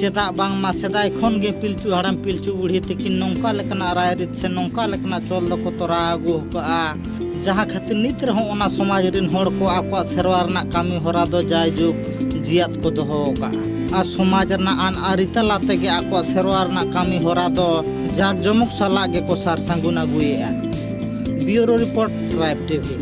ᱪᱮᱫᱟᱜ ᱵᱟᱝᱢᱟ ᱥᱮᱫᱟᱭ ᱠᱷᱚᱱ ᱜᱮ ᱯᱤᱞᱪᱩ ᱦᱟᱲᱟᱢ ᱯᱤᱞᱪᱩ ᱵᱩᱲᱦᱤ ᱛᱟᱹᱠᱤᱱ ᱱᱚᱝᱠᱟ ᱞᱮᱠᱟᱱᱟᱜ ᱨᱟᱭᱨᱤᱛ ᱥᱮ ᱱᱚᱝᱠᱟ ᱞᱮᱠᱟᱱᱟᱜ ᱪᱚᱞ ᱫᱚᱠᱚ ᱛᱚᱨᱟᱣ ᱟᱹᱜᱩ ᱟᱠᱟᱫᱼᱟ, ᱡᱟᱦᱟᱸ ᱠᱷᱟᱹᱛᱤᱨ ᱱᱤᱛ ᱨᱮᱦᱚᱸ ᱚᱱᱟ ᱥᱚᱢᱟᱡᱽ ᱨᱮᱱ ᱦᱚᱲ ᱠᱚ ᱟᱠᱚᱣᱟᱜ ᱥᱮᱨᱣᱟ ᱨᱮᱱᱟᱜ ᱠᱟᱹᱢᱤ ᱦᱚᱨᱟ ᱫᱚ ᱡᱟᱭᱡᱩᱜᱽ ᱡᱤᱭᱟᱫ ᱠᱚ ᱫᱚᱦᱚ ᱟᱠᱟᱫᱼᱟ᱾ ᱟᱨ ᱥᱚᱢᱟᱡᱽ ᱨᱮᱱᱟᱜ ᱟᱹᱱ ᱟᱹᱨᱤ ᱛᱟᱞᱟ ᱛᱮᱜᱮ ᱟᱠᱚᱣᱟᱜ ᱥᱮᱨᱣᱟ ᱨᱮᱱᱟᱜ ᱠᱟᱹᱢᱤ ᱦᱚᱨᱟ ᱫᱚ ᱡᱟᱠ ᱡᱚᱢᱚᱠ ᱥᱟᱞᱟᱜ ᱜᱮᱠᱚ ᱥᱟᱨ ᱥᱟᱹᱜᱩᱱ ᱟᱹᱜᱩᱭᱮᱫᱼᱟ᱾ ᱵᱤᱭᱩᱨᱳ ᱨᱤᱯᱳᱨᱴ, ᱴᱨᱟᱭᱤᱵᱽ ᱴᱤᱵᱷᱤ᱾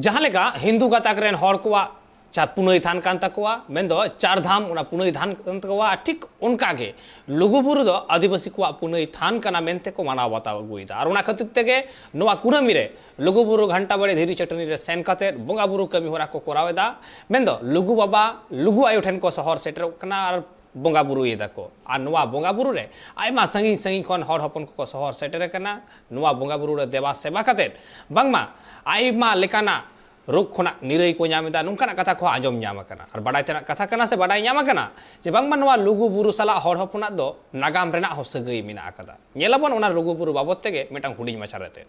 ᱡᱟᱦᱟᱸ ᱞᱮᱠᱟ ᱦᱤᱱᱫᱩ ᱜᱟᱛᱟᱠ ᱨᱮᱱ ᱦᱚᱲ ᱠᱚᱣᱟᱜ ᱪᱟ-, ᱯᱩᱱᱟᱹᱭ ᱛᱷᱟᱱ ᱠᱟᱱ ᱛᱟᱠᱚᱣᱟ, ᱢᱮᱱᱫᱚ ᱪᱟᱨ ᱫᱷᱟᱢ, ᱚᱱᱟ ᱯᱩᱱᱟᱹᱭ ᱛᱷᱟᱱ ᱠᱟᱱ ᱛᱟᱠᱚᱣᱟ, ᱴᱷᱤᱠ ᱚᱱᱠᱟ ᱜᱮ ᱞᱩᱜᱩ ᱵᱩᱨᱩ ᱫᱚ ᱟᱹᱫᱤᱵᱟᱹᱥᱤ ᱠᱚᱣᱟᱜ ᱯᱩᱱᱟᱹᱭ ᱛᱷᱟᱱ ᱠᱟᱱᱟ ᱢᱮᱱᱛᱮ ᱠᱚ ᱢᱟᱱᱟᱣ ᱵᱟᱛᱟᱣ ᱟᱹᱜᱩᱭᱮᱫᱟ᱾ ᱟᱨ ᱚᱱᱟ ᱠᱷᱟᱹᱛᱤᱨ ᱛᱮᱜᱮ ᱱᱚᱣᱟ ᱠᱩᱱᱟᱹᱢᱤ ᱨᱮ ᱞᱩᱜᱩ ᱵᱩᱨᱩ ᱜᱷᱟᱱᱴᱟ ᱵᱟᱲᱮ ᱫᱷᱤᱨᱤ ᱪᱟᱹᱴᱟᱹᱱᱤ ᱨᱮ ᱥᱮᱱ ᱠᱟᱛᱮ ᱵᱚᱸᱜᱟ ᱵᱩᱨᱩ ᱠᱟᱹᱢᱤ ᱦᱚᱨᱟ ᱠᱚ ᱠᱚᱨᱟᱣ ᱮᱫᱟ᱾ ᱢᱮᱱᱫᱚ ᱞᱩᱜᱩ ᱵᱟᱵᱟ, ᱞᱩᱜᱩ ᱟᱭᱳ ᱴᱷᱮᱱ ᱠᱚ ᱥᱚᱦᱚᱨ ᱥᱮᱴᱮᱨᱚᱜ ᱠᱟᱱᱟ ᱟᱨ ᱵᱚᱸᱜᱟ ᱵᱩᱨᱩᱭᱮᱫᱟ ᱠᱚ᱾ ᱟᱨ ᱱᱚᱣᱟ ᱵᱚᱸᱜᱟ ᱵᱩᱨᱩ ᱨᱮ ᱟᱭᱢᱟ ᱥᱟᱺᱜᱤᱧ ᱥᱟᱺᱜᱤᱧ ᱠᱷᱚᱱ ᱦᱚᱲ ᱦᱚᱯᱚᱱ ᱠᱚᱠᱚ ᱥᱚᱦᱚᱨ ᱥᱮᱴᱮᱨ ᱟᱠᱟᱱᱟ᱾ ᱱᱚᱣᱟ ᱵᱚᱸᱜᱟ ᱵᱩᱨᱩ ᱨᱮ ᱫᱮᱵᱟ ᱥᱮᱵᱟ ᱠᱟᱛᱮ ᱵᱟᱝᱢᱟ ᱟᱭᱢᱟ ᱞᱮᱠᱟᱱᱟᱜ ᱨᱳᱜᱽ ᱠᱷᱚᱱᱟᱜ ᱱᱤᱨᱟᱹᱭ ᱠᱚ ᱧᱟᱢ ᱮᱫᱟ, ᱱᱚᱝᱠᱟᱱᱟᱜ ᱠᱟᱛᱷᱟ ᱠᱚᱦᱚᱸ ᱟᱸᱡᱚᱢ ᱧᱟᱢ ᱟᱠᱟᱱᱟ᱾ ᱟᱨ ᱵᱟᱰᱟᱭ ᱛᱮᱱᱟᱜ ᱠᱟᱛᱷᱟ ᱠᱟᱱᱟ ᱥᱮ ᱵᱟᱰᱟᱭ ᱧᱟᱢ ᱟᱠᱟᱱᱟ ᱡᱮ ᱵᱟᱝᱢᱟ ᱱᱚᱣᱟ ᱞᱩᱜᱩ ᱵᱩᱨᱩ ᱥᱟᱞᱟᱜ ᱦᱚᱲ ᱦᱚᱯᱚᱱᱟᱜ ᱫᱚ ᱱᱟᱜᱟᱢ ᱨᱮᱱᱟᱜ ᱦᱚᱸ ᱥᱟᱹᱜᱟᱹᱭ ᱢᱮᱱᱟᱜ ᱟᱠᱟᱫᱟ᱾ ᱧᱮᱞᱟᱵᱚᱱ ᱚᱱᱟ ᱞᱩᱜᱩ ᱵᱩᱨᱩ ᱵᱟᱵᱚᱛ ᱛᱮᱜᱮ ᱢᱤᱫᱴᱟᱝ ᱦᱩᱰᱤᱧ ᱢᱟᱪᱷᱟ ᱨᱮᱛᱮ᱾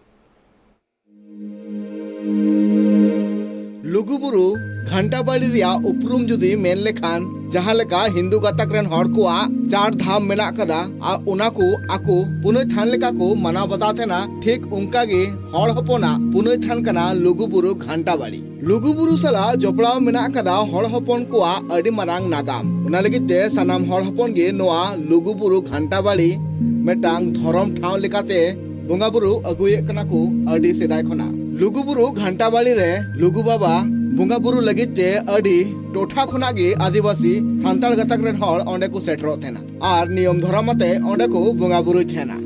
ᱞᱩᱜᱩᱵᱩᱨᱩ ᱜᱷᱟᱱᱴᱟ ᱵᱟᱲᱤ ᱨᱮᱭᱟᱜ ᱩᱯᱨᱩᱢ ᱡᱩᱫᱤ ᱢᱮᱱ ᱞᱮᱠᱷᱟᱱ, ᱡᱟᱦᱟᱸ ᱞᱮᱠᱟ ᱦᱤᱱᱫᱩ ᱜᱟᱛᱟᱠ ᱨᱮᱱ ᱦᱚᱲ ᱠᱚᱣᱟᱜ ᱪᱟᱨ ᱫᱷᱟᱢ ᱢᱮᱱᱟᱜ ᱠᱟᱫᱟ ᱟᱨ ᱚᱱᱟ ᱠᱚ ᱟᱠᱚ ᱯᱩᱱᱟᱹᱭ ᱛᱷᱟᱱ ᱞᱮᱠᱟ ᱠᱚ ᱢᱟᱱᱟᱣ ᱵᱟᱛᱟᱣ ᱛᱟᱦᱮᱱᱟ, ᱴᱷᱤᱠ ᱚᱱᱠᱟ ᱜᱮ ᱦᱚᱲ ᱦᱚᱯᱚᱱᱟᱜ ᱯᱩᱱᱟᱹᱭ ᱛᱷᱟᱱ ᱠᱟᱱᱟ ᱞᱩᱜᱩᱵᱩᱨᱩ ᱜᱷᱟᱱᱴᱟ ᱵᱟᱲᱤ᱾ ᱞᱩᱜᱩᱵᱩᱨᱩ ᱥᱟᱞᱟᱜ ᱡᱚᱯᱲᱟᱣ ᱢᱮᱱᱟᱜ ᱠᱟᱫᱟ ᱦᱚᱲ ᱦᱚᱯᱚᱱ ᱠᱚᱣᱟᱜ ᱟᱹᱰᱤ ᱢᱟᱨᱟᱝ ᱱᱟᱜᱟᱢ᱾ ᱚᱱᱟ ᱞᱟᱹᱜᱤᱫ ᱛᱮ ᱥᱟᱱᱟᱢ ᱦᱚᱲ ᱦᱚᱯᱚᱱ ᱜᱮ ᱱᱚᱣᱟ ᱞᱩᱜᱩᱵᱩᱨᱩ ᱜᱷᱟᱱᱴᱟ ᱵᱟᱲᱤ ᱢᱤᱫᱴᱟᱝ ᱫᱷᱚᱨᱚᱢ ᱴᱷᱟᱶ ᱞᱮᱠᱟᱛᱮ ᱵᱚᱸᱜᱟ ᱵᱩᱨᱩ ᱟᱹᱜᱩᱭᱮᱫ ᱠᱟᱱᱟ ᱠᱚ ᱟᱹᱰᱤ ᱥᱮᱫᱟᱭ ᱠᱷᱚᱱᱟᱜ᱾ ᱞᱩᱜᱩᱵᱩᱨᱩ ᱜᱷᱟᱱᱴᱟ ᱵᱟᱲᱤ ᱨᱮ ᱞᱩᱜᱩ ᱵᱟᱵᱟ ᱵᱚᱸᱜᱟ ᱵᱩᱨᱩ ᱞᱟᱹᱜᱤᱫ ᱛᱮ ᱟᱹᱰᱤ ᱴᱚᱴᱷᱟ ᱠᱷᱚᱱᱟᱜ ᱜᱮ ᱟᱹᱫᱤᱵᱟᱹᱥᱤ ᱥᱟᱱᱛᱟᱲ ᱜᱟᱛᱟᱠ ᱨᱮᱱ ᱦᱚᱲ ᱚᱸᱰᱮ ᱠᱚ ᱥᱮᱴᱮᱨᱚᱜ ᱛᱟᱦᱮᱱᱟ ᱟᱨ ᱱᱤᱭᱚᱢ ᱫᱷᱚᱨᱚᱢ ᱟᱛᱮ ᱚᱸᱰᱮ ᱠᱚ ᱵᱚᱸᱜᱟ ᱵᱩᱨᱩᱭ ᱛᱟᱦᱮᱱᱟ᱾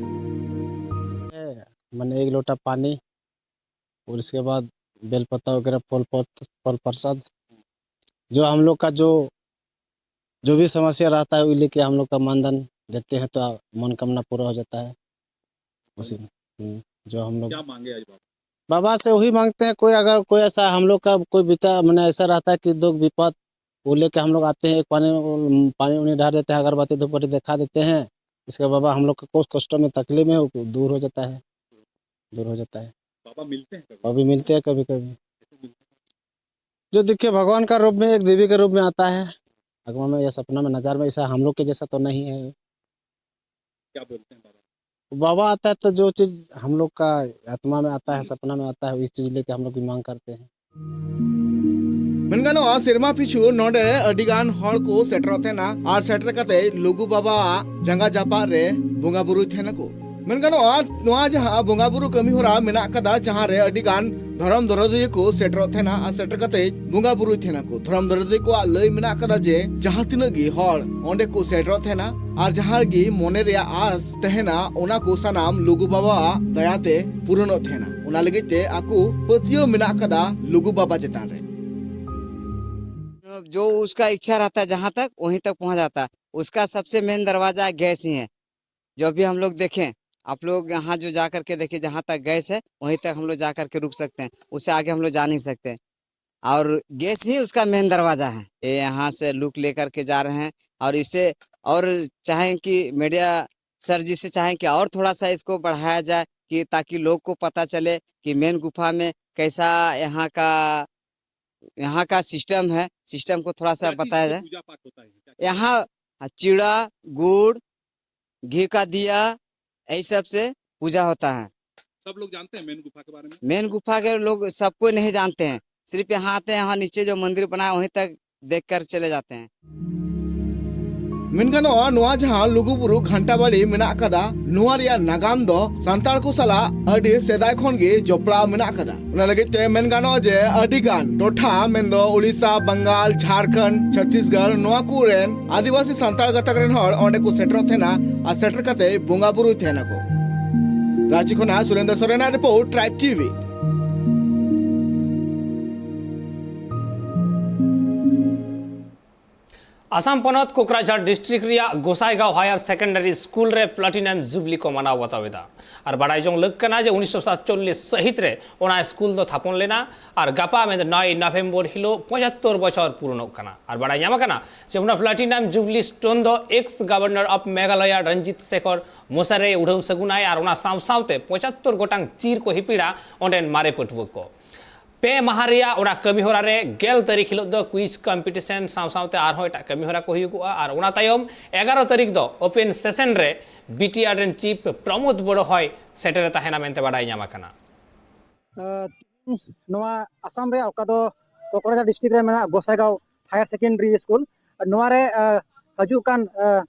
ᱢᱟᱱᱮ ᱮᱠ ᱞᱚᱴᱟ ᱯᱟᱱᱤ, ᱯᱷᱤᱨ ᱩᱥᱠᱮ ᱵᱟᱫ ᱵᱮᱞ ᱯᱟᱛᱟ ᱵᱟᱜᱮᱨᱟ, ᱯᱷᱚᱞ ᱯᱚᱛ-, ᱯᱷᱚᱞ ᱯᱨᱚᱥᱟᱫ, ᱡᱚ ᱦᱟᱢ ᱞᱳᱜ ᱠᱟ ᱡᱚ ᱡᱚ ᱵᱷᱤ ᱥᱚᱢᱚᱥᱭᱟ ᱨᱮᱦᱛᱟ ᱦᱟᱭ, ᱩᱥᱠᱮ ᱞᱤᱭᱮ ᱦᱟᱢ ᱞᱳᱜ ᱠᱟ ᱢᱟᱱᱫᱟᱱ ᱫᱮᱛᱮ ᱦᱟᱭ, ᱛᱚ ᱢᱚᱱᱚᱠᱟᱢᱱᱟ ᱯᱩᱨᱟ ᱦᱳ ᱡᱟᱛᱟ ᱦᱟᱭ᱾ ᱩᱥᱤ ᱦᱩᱸ, ᱡᱚ ᱦᱟᱢ ᱞᱳᱜ ᱠᱟ ᱢᱟᱸᱜᱮ ᱟᱭ ᱵᱟᱵᱟ? ᱵᱟᱵᱟ ᱥᱮ ᱣᱟᱦᱤ ᱢᱟᱸᱜᱛᱮ ᱦᱟᱭ, ᱠᱳᱭ ᱟᱜᱟᱨ ᱠᱳᱭ ᱮᱥᱟ ᱦᱟᱢ ᱞᱳᱜ ᱠᱟ ᱠᱳᱭ ᱵᱤᱪᱟᱨ ᱢᱟᱱᱮ ᱮᱥᱟ ᱨᱮᱦᱛᱟ ᱦᱟᱭ ᱠᱤ ᱫᱩᱠ ᱵᱤᱯᱚᱫ ᱵᱚᱞᱮ ᱠᱤ ᱦᱟᱢ ᱞᱳᱜ ᱟᱛᱮ ᱦᱟᱭ, ᱮᱠ ᱯᱟᱱᱤ ᱯᱟᱱᱤ ᱩᱱᱤ ᱰᱟᱞ ᱫᱮᱛᱮ ᱦᱟᱭ, ᱟᱜᱟᱨᱵᱟᱛᱤ ᱫᱷᱩᱯ ᱠᱟᱴᱷᱤ ᱫᱮᱠᱷᱟ ᱫᱮᱛᱮ ᱦᱟᱭ, ᱩᱥᱠᱮ ᱵᱟᱵᱟ ᱦᱟᱢ ᱞᱳᱜ ᱠᱟ ᱠᱳᱭ ᱠᱚᱥᱴᱚ ᱢᱮ ᱛᱟᱠᱞᱤᱯ ᱢᱮ ᱦᱳ ᱫᱩᱨ ᱦᱳ ᱡᱟᱛᱟ ᱦᱟᱭ᱾ ᱫᱩᱨ ᱦᱳ ᱡᱟᱛᱟ ᱦᱟᱭ᱾ ᱵᱟᱵᱟ ᱢᱤᱞᱛᱮ ᱦᱟᱭ ᱠᱟᱵᱷᱤ ᱠᱟᱵᱷᱤ? ᱡᱚ ᱫᱮᱠᱷᱤᱭᱮ ᱵᱷᱟᱜᱽᱣᱟᱱ ᱠᱟ ᱨᱩᱯ ᱢᱮ ᱮᱠ ᱫᱮᱵᱤ ᱠᱟ ᱨᱩᱯ ᱢᱮ ᱟᱛᱟ ᱦᱟᱭ, ᱟᱜᱽᱣᱟ ᱢᱮ ᱭᱟ ᱥᱟᱯᱱᱟ ᱢᱮ ᱱᱟᱡᱟᱨ ᱢᱮ ᱮᱥᱟ ᱦᱟᱢ ᱞᱳᱜ ᱠᱮ ᱡᱮᱥᱟ ᱛᱚ ᱱᱟᱦᱤ ᱦᱟᱭ᱾ ᱵᱟᱵᱟ ᱟᱛᱟ ᱦᱟᱭ ᱛᱚ ᱡᱚ ᱪᱤᱡ ᱦᱟᱢ ᱞᱳᱜ ᱠᱟ ᱟᱛᱢᱟ ᱢᱮ ᱟᱛᱟ ᱦᱟᱭ, ᱥᱟᱯᱱᱟ ᱢᱮ ᱟᱛᱟ ᱦᱟᱭ, ᱩᱥ ᱪᱤᱡ ᱞᱮᱠᱮ ᱦᱟᱢ ᱞᱳᱜ ᱵᱤ ᱢᱟᱸᱜ ᱠᱟᱨᱛᱮ ᱦᱟᱭ᱾ ᱢᱮᱱ ᱜᱟᱱᱚᱜᱼᱟ, ᱥᱮᱨᱢᱟ ᱯᱤᱪᱷᱩ ᱱᱚᱰᱮ ᱟᱹᱰᱤ ᱜᱟᱱ ᱦᱚᱲ ᱠᱚ ᱥᱮᱴᱮᱨᱚᱜ ᱛᱟᱦᱮᱱᱟ ᱟᱨ ᱥᱮᱴᱮᱨ ᱠᱟᱛᱮ ᱞᱩᱜᱩ ᱵᱟᱵᱟᱣᱟᱜ ᱡᱟᱸᱜᱟ ᱡᱟᱯᱟᱜ ᱨᱮ ᱵᱚᱸᱜᱟ ᱵᱩᱨᱩᱭ ᱛᱟᱦᱮᱱᱟ ᱠᱚ᱾ ᱢᱮᱱ ᱜᱟᱱᱚᱜᱼᱟ, ᱱᱚᱣᱟ ᱡᱟᱦᱟᱸ ᱵᱚᱸᱜᱟ ᱵᱩᱨᱩ ᱠᱟᱹᱢᱤ ᱦᱚᱨᱟ ᱢᱮᱱᱟᱜ ᱠᱟᱫᱟ, ᱡᱟᱦᱟᱸ ᱨᱮ ᱟᱹᱰᱤ ᱜᱟᱱ ᱫᱷᱚᱨᱚᱢ ᱫᱚᱨᱚᱫᱤᱭᱟᱹ ᱠᱚ ᱥᱮᱴᱮᱨᱚᱜ ᱛᱟᱦᱮᱱᱟ ᱟᱨ ᱥᱮᱴᱮᱨ ᱠᱟᱛᱮ ᱵᱚᱸᱜᱟ ᱵᱩᱨᱩᱭ ᱛᱟᱦᱮᱱᱟ ᱠᱚ᱾ ᱫᱷᱚᱨᱚᱢ ᱫᱚᱨᱚᱫᱤᱭᱟᱹ ᱠᱚᱣᱟᱜ ᱞᱟᱹᱭ ᱢᱮᱱᱟᱜ ᱠᱟᱫᱟ ᱡᱮ ᱡᱟᱦᱟᱸ ᱛᱤᱱᱟᱹᱜ ᱜᱮ ᱦᱚᱲ ᱚᱸᱰᱮ ᱠᱚ ᱥᱮᱴᱮᱨᱚᱜ ᱛᱟᱦᱮᱱᱟ ᱟᱨ ᱡᱟᱦᱟᱸ ᱨᱮᱜᱮ ᱢᱚᱱᱮ ᱨᱮᱭᱟᱜ ᱟᱸᱥ ᱛᱟᱦᱮᱱᱟ, ᱚᱱᱟ ᱠᱚ ᱥᱟᱱᱟᱢ ᱞᱩᱜᱩ ᱵᱟᱵᱟᱣᱟᱜ ᱫᱟᱭᱟᱛᱮ ᱯᱩᱨᱚᱱᱚᱜ ᱛᱟᱦᱮᱱᱟ᱾ ᱚᱱᱟ ᱞᱟᱹᱜᱤᱫ ᱛᱮ ᱟᱠᱚ ᱯᱟᱹᱛᱭᱟᱹᱣ ᱢᱮᱱᱟᱜ ᱠᱟᱫᱟ ᱞᱩᱜᱩ ᱵᱟᱵᱟ ᱪᱮᱛᱟᱱ ᱨᱮ᱾ जो उसका इच्छा रहता है, जहाँ तक, वहीं तक पहुँच जाता है। उसका सबसे मेन दरवाज़ा गैस ही है। जो भी हम लोग देखें, आप लोग यहाँ जो जा करके देखें, जहाँ तक गैस है, वहीं तक हम लोग जा करके रुक सकते हैं, उससे आगे हम लोग जा नहीं सकते। और गैस ही उसका मेन दरवाज़ा है। ये यहाँ से लुक लेकर के जा रहे हैं, और इसे, और चाहें कि मीडिया सर जी से चाहें कि और थोड़ा सा इसको बढ़ाया जाए, कि ताकि लोग को पता चले कि मेन गुफा में कैसा यहाँ का, यहाँ का सिस्टम है, सिस्टम को थोड़ा सा बताया जाए। यहाँ चिड़ा, गुड़, घी का दिया, यही सब से पूजा होता है। सब लोग जानते हैं मेन गुफा के बारे में? मेन गुफा के लोग सब कोई नहीं जानते हैं, सिर्फ यहाँ आते हैं, यहाँ नीचे जो मंदिर बना है वहीं तक देख कर चले जाते हैं। ᱢᱮᱱ ᱜᱟᱱᱚᱜᱼᱟ, ᱱᱚᱣᱟ ᱡᱟᱦᱟᱸ ᱞᱩᱜᱩᱵᱩᱨᱩ ᱜᱷᱟᱱᱴᱟ ᱵᱟᱲᱤ ᱢᱮᱱᱟᱜ ᱟᱠᱟᱫᱟ, ᱱᱚᱣᱟ ᱨᱮᱭᱟᱜ ᱱᱟᱜᱟᱢ ᱫᱚ ᱥᱟᱱᱛᱟᱲ ᱠᱚ ᱥᱟᱞᱟᱜ ᱟᱹᱰᱤ ᱥᱮᱫᱟᱭ ᱠᱷᱚᱱ ᱜᱮ ᱡᱚᱯᱲᱟᱣ ᱢᱮᱱᱟᱜ ᱟᱠᱟᱫᱟ᱾ ᱚᱱᱟ ᱞᱟᱹᱜᱤᱫ ᱛᱮ ᱢᱮᱱ ᱜᱟᱱᱚᱜᱼᱟ ᱡᱮ ᱟᱹᱰᱤ ᱜᱟᱱ ᱴᱚᱴᱷᱟ, ᱢᱮᱱᱫᱚ ᱩᱲᱤᱥᱥᱟ, ᱵᱟᱝᱜᱟᱞ, ᱡᱷᱟᱲᱠᱷᱚᱸᱰ, ᱪᱷᱚᱛᱤᱥᱜᱚᱲ, ᱱᱚᱣᱟ ᱠᱚ ᱨᱮᱱ ᱟᱹᱫᱤᱵᱟᱹᱥᱤ ᱥᱟᱱᱛᱟᱲ ᱜᱟᱛᱟᱠ ᱨᱮᱱ ᱦᱚᱲ ᱚᱸᱰᱮ ᱠᱚ ᱥᱮᱴᱮᱨᱚᱜ ᱛᱟᱦᱮᱱᱟ ᱟᱨ ᱥᱮᱴᱮᱨ ᱠᱟᱛᱮ ᱵᱚᱸᱜᱟ ᱵᱩᱨᱩᱭ ᱛᱟᱦᱮᱱᱟᱠᱚ᱾ ᱨᱟᱸᱪᱤ ᱠᱷᱚᱱᱟᱜ ᱥᱩᱨᱮᱱᱫᱨᱚ ᱥᱚᱨᱮᱱᱟᱜ ᱨᱤᱯᱳᱨᱴ, ᱴᱨᱟᱭᱤᱵᱽ ᱴᱤᱵᱷᱤ᱾ ᱟᱥᱟᱢ ᱯᱚᱱᱚᱛ ᱠᱳᱠᱨᱟᱡᱷᱟᱲ ᱰᱤᱥᱴᱨᱤᱠᱴ ᱨᱮᱭᱟᱜ ᱜᱳᱥᱟᱭᱜᱟᱸᱣ ᱦᱟᱭᱟᱨ ᱥᱮᱠᱮᱱᱰᱟᱨᱤ ᱥᱠᱩᱞ ᱨᱮ ᱯᱞᱟᱴᱤᱱᱟᱢ ᱡᱩᱵᱞᱤ ᱠᱚ ᱢᱟᱱᱟᱣ ᱵᱟᱛᱟᱣ ᱮᱫᱟ᱾ ᱟᱨ ᱵᱟᱲᱟᱭ ᱡᱚᱝ ᱞᱟᱹᱠ ᱠᱟᱱᱟ ᱡᱮ ᱩᱱᱤᱥᱥᱚ ᱥᱟᱛᱪᱚᱞᱞᱤᱥ ᱥᱟᱹᱦᱤᱛ ᱨᱮ ᱚᱱᱟ ᱥᱠᱩᱞ ᱫᱚ ᱛᱷᱟᱯᱚᱱ ᱞᱮᱱᱟ ᱟᱨ ᱜᱟᱯᱟ ᱢᱮᱱᱫᱚ ᱱᱚᱭ ᱱᱚᱵᱷᱮᱢᱵᱚᱨ ᱦᱤᱞᱳᱜ ᱯᱚᱸᱪᱟᱛᱛᱳᱨ ᱵᱚᱪᱷᱚᱨ ᱯᱩᱨᱩᱱᱚᱜ ᱠᱟᱱᱟ᱾ ᱟᱨ ᱵᱟᱲᱟᱭ ᱧᱟᱢ ᱟᱠᱟᱱᱟ ᱡᱮ ᱚᱱᱟ ᱯᱞᱟᱴᱤᱱᱟᱢ ᱡᱩᱵᱞᱤ ᱥᱴᱳᱱ ᱫᱚ ex governor of Meghalaya Ranjit Shekhar Mooshahary ᱩᱰᱷᱟᱹᱣ ᱥᱟᱹᱜᱩᱱᱟᱭ ᱟᱨ ᱚᱱᱟ ᱥᱟᱶ ᱥᱟᱶᱛᱮ ᱯᱚᱸᱪᱟᱛᱛᱳᱨ ᱜᱚᱴᱟᱝ ᱪᱤᱨ ᱠᱚ ᱦᱤᱯᱤᱲᱟ ᱚᱸᱰᱮᱱ ᱢᱟᱨᱮ ᱯᱟᱹᱴᱷᱩᱣᱟᱹ ᱠᱚ᱾ ᱯᱮ ᱢᱟᱦᱟ ᱨᱮᱭᱟᱜ ᱚᱱᱟ ᱠᱟᱹᱢᱤ ᱦᱚᱨᱟ ᱨᱮ ᱜᱮᱞ ᱛᱟᱹᱨᱤᱠᱷ ᱦᱤᱞᱳᱜ ᱫᱚ ᱠᱩᱭᱤᱡᱽ ᱠᱚᱢᱯᱤᱴᱤᱥᱚᱱ ᱥᱟᱶ ᱥᱟᱶᱛᱮ ᱟᱨᱦᱚᱸ ᱮᱴᱟᱜ ᱠᱟᱹᱢᱤ ᱦᱚᱨᱟ ᱠᱚ ᱦᱩᱭᱩᱜᱚᱜᱼᱟ᱾ ᱟᱨ ᱚᱱᱟ ᱛᱟᱭᱚᱢ ᱮᱜᱟᱨᱚ ᱛᱟᱹᱨᱤᱠᱷ ᱫᱚ ᱳᱯᱮᱱ ᱥᱮᱥᱚᱱ ᱨᱮ ᱵᱤᱴᱤᱟᱨ ᱨᱮᱱ ᱪᱤᱯ ᱯᱨᱚᱢᱳᱫ ᱵᱚᱲᱚ ᱦᱚᱭ ᱥᱮᱴᱮᱨᱮ ᱛᱟᱦᱮᱱᱟ ᱢᱮᱱᱛᱮ ᱵᱟᱰᱟᱭ ᱧᱟᱢ ᱟᱠᱟᱱᱟ᱾ ᱟᱨ ᱛᱮᱦᱮᱧ ᱱᱚᱣᱟ ᱟᱥᱟᱢ ᱨᱮᱭᱟᱜ ᱚᱠᱟ ᱫᱚ ᱠᱚᱠᱨᱟᱡᱷᱟᱨ ᱰᱤᱥᱴᱨᱤᱠᱴ ᱨᱮ ᱢᱮᱱᱟᱜ ᱜᱚᱥᱟᱭᱜᱟᱸᱣ ᱦᱟᱭᱟᱨ ᱥᱮᱠᱮᱱᱰᱟᱨᱤ ᱥᱠᱩᱞ, ᱱᱚᱣᱟ ᱨᱮ, ᱟᱨ, ᱦᱤᱡᱩᱜ ᱠᱟᱱ, ᱟᱨ,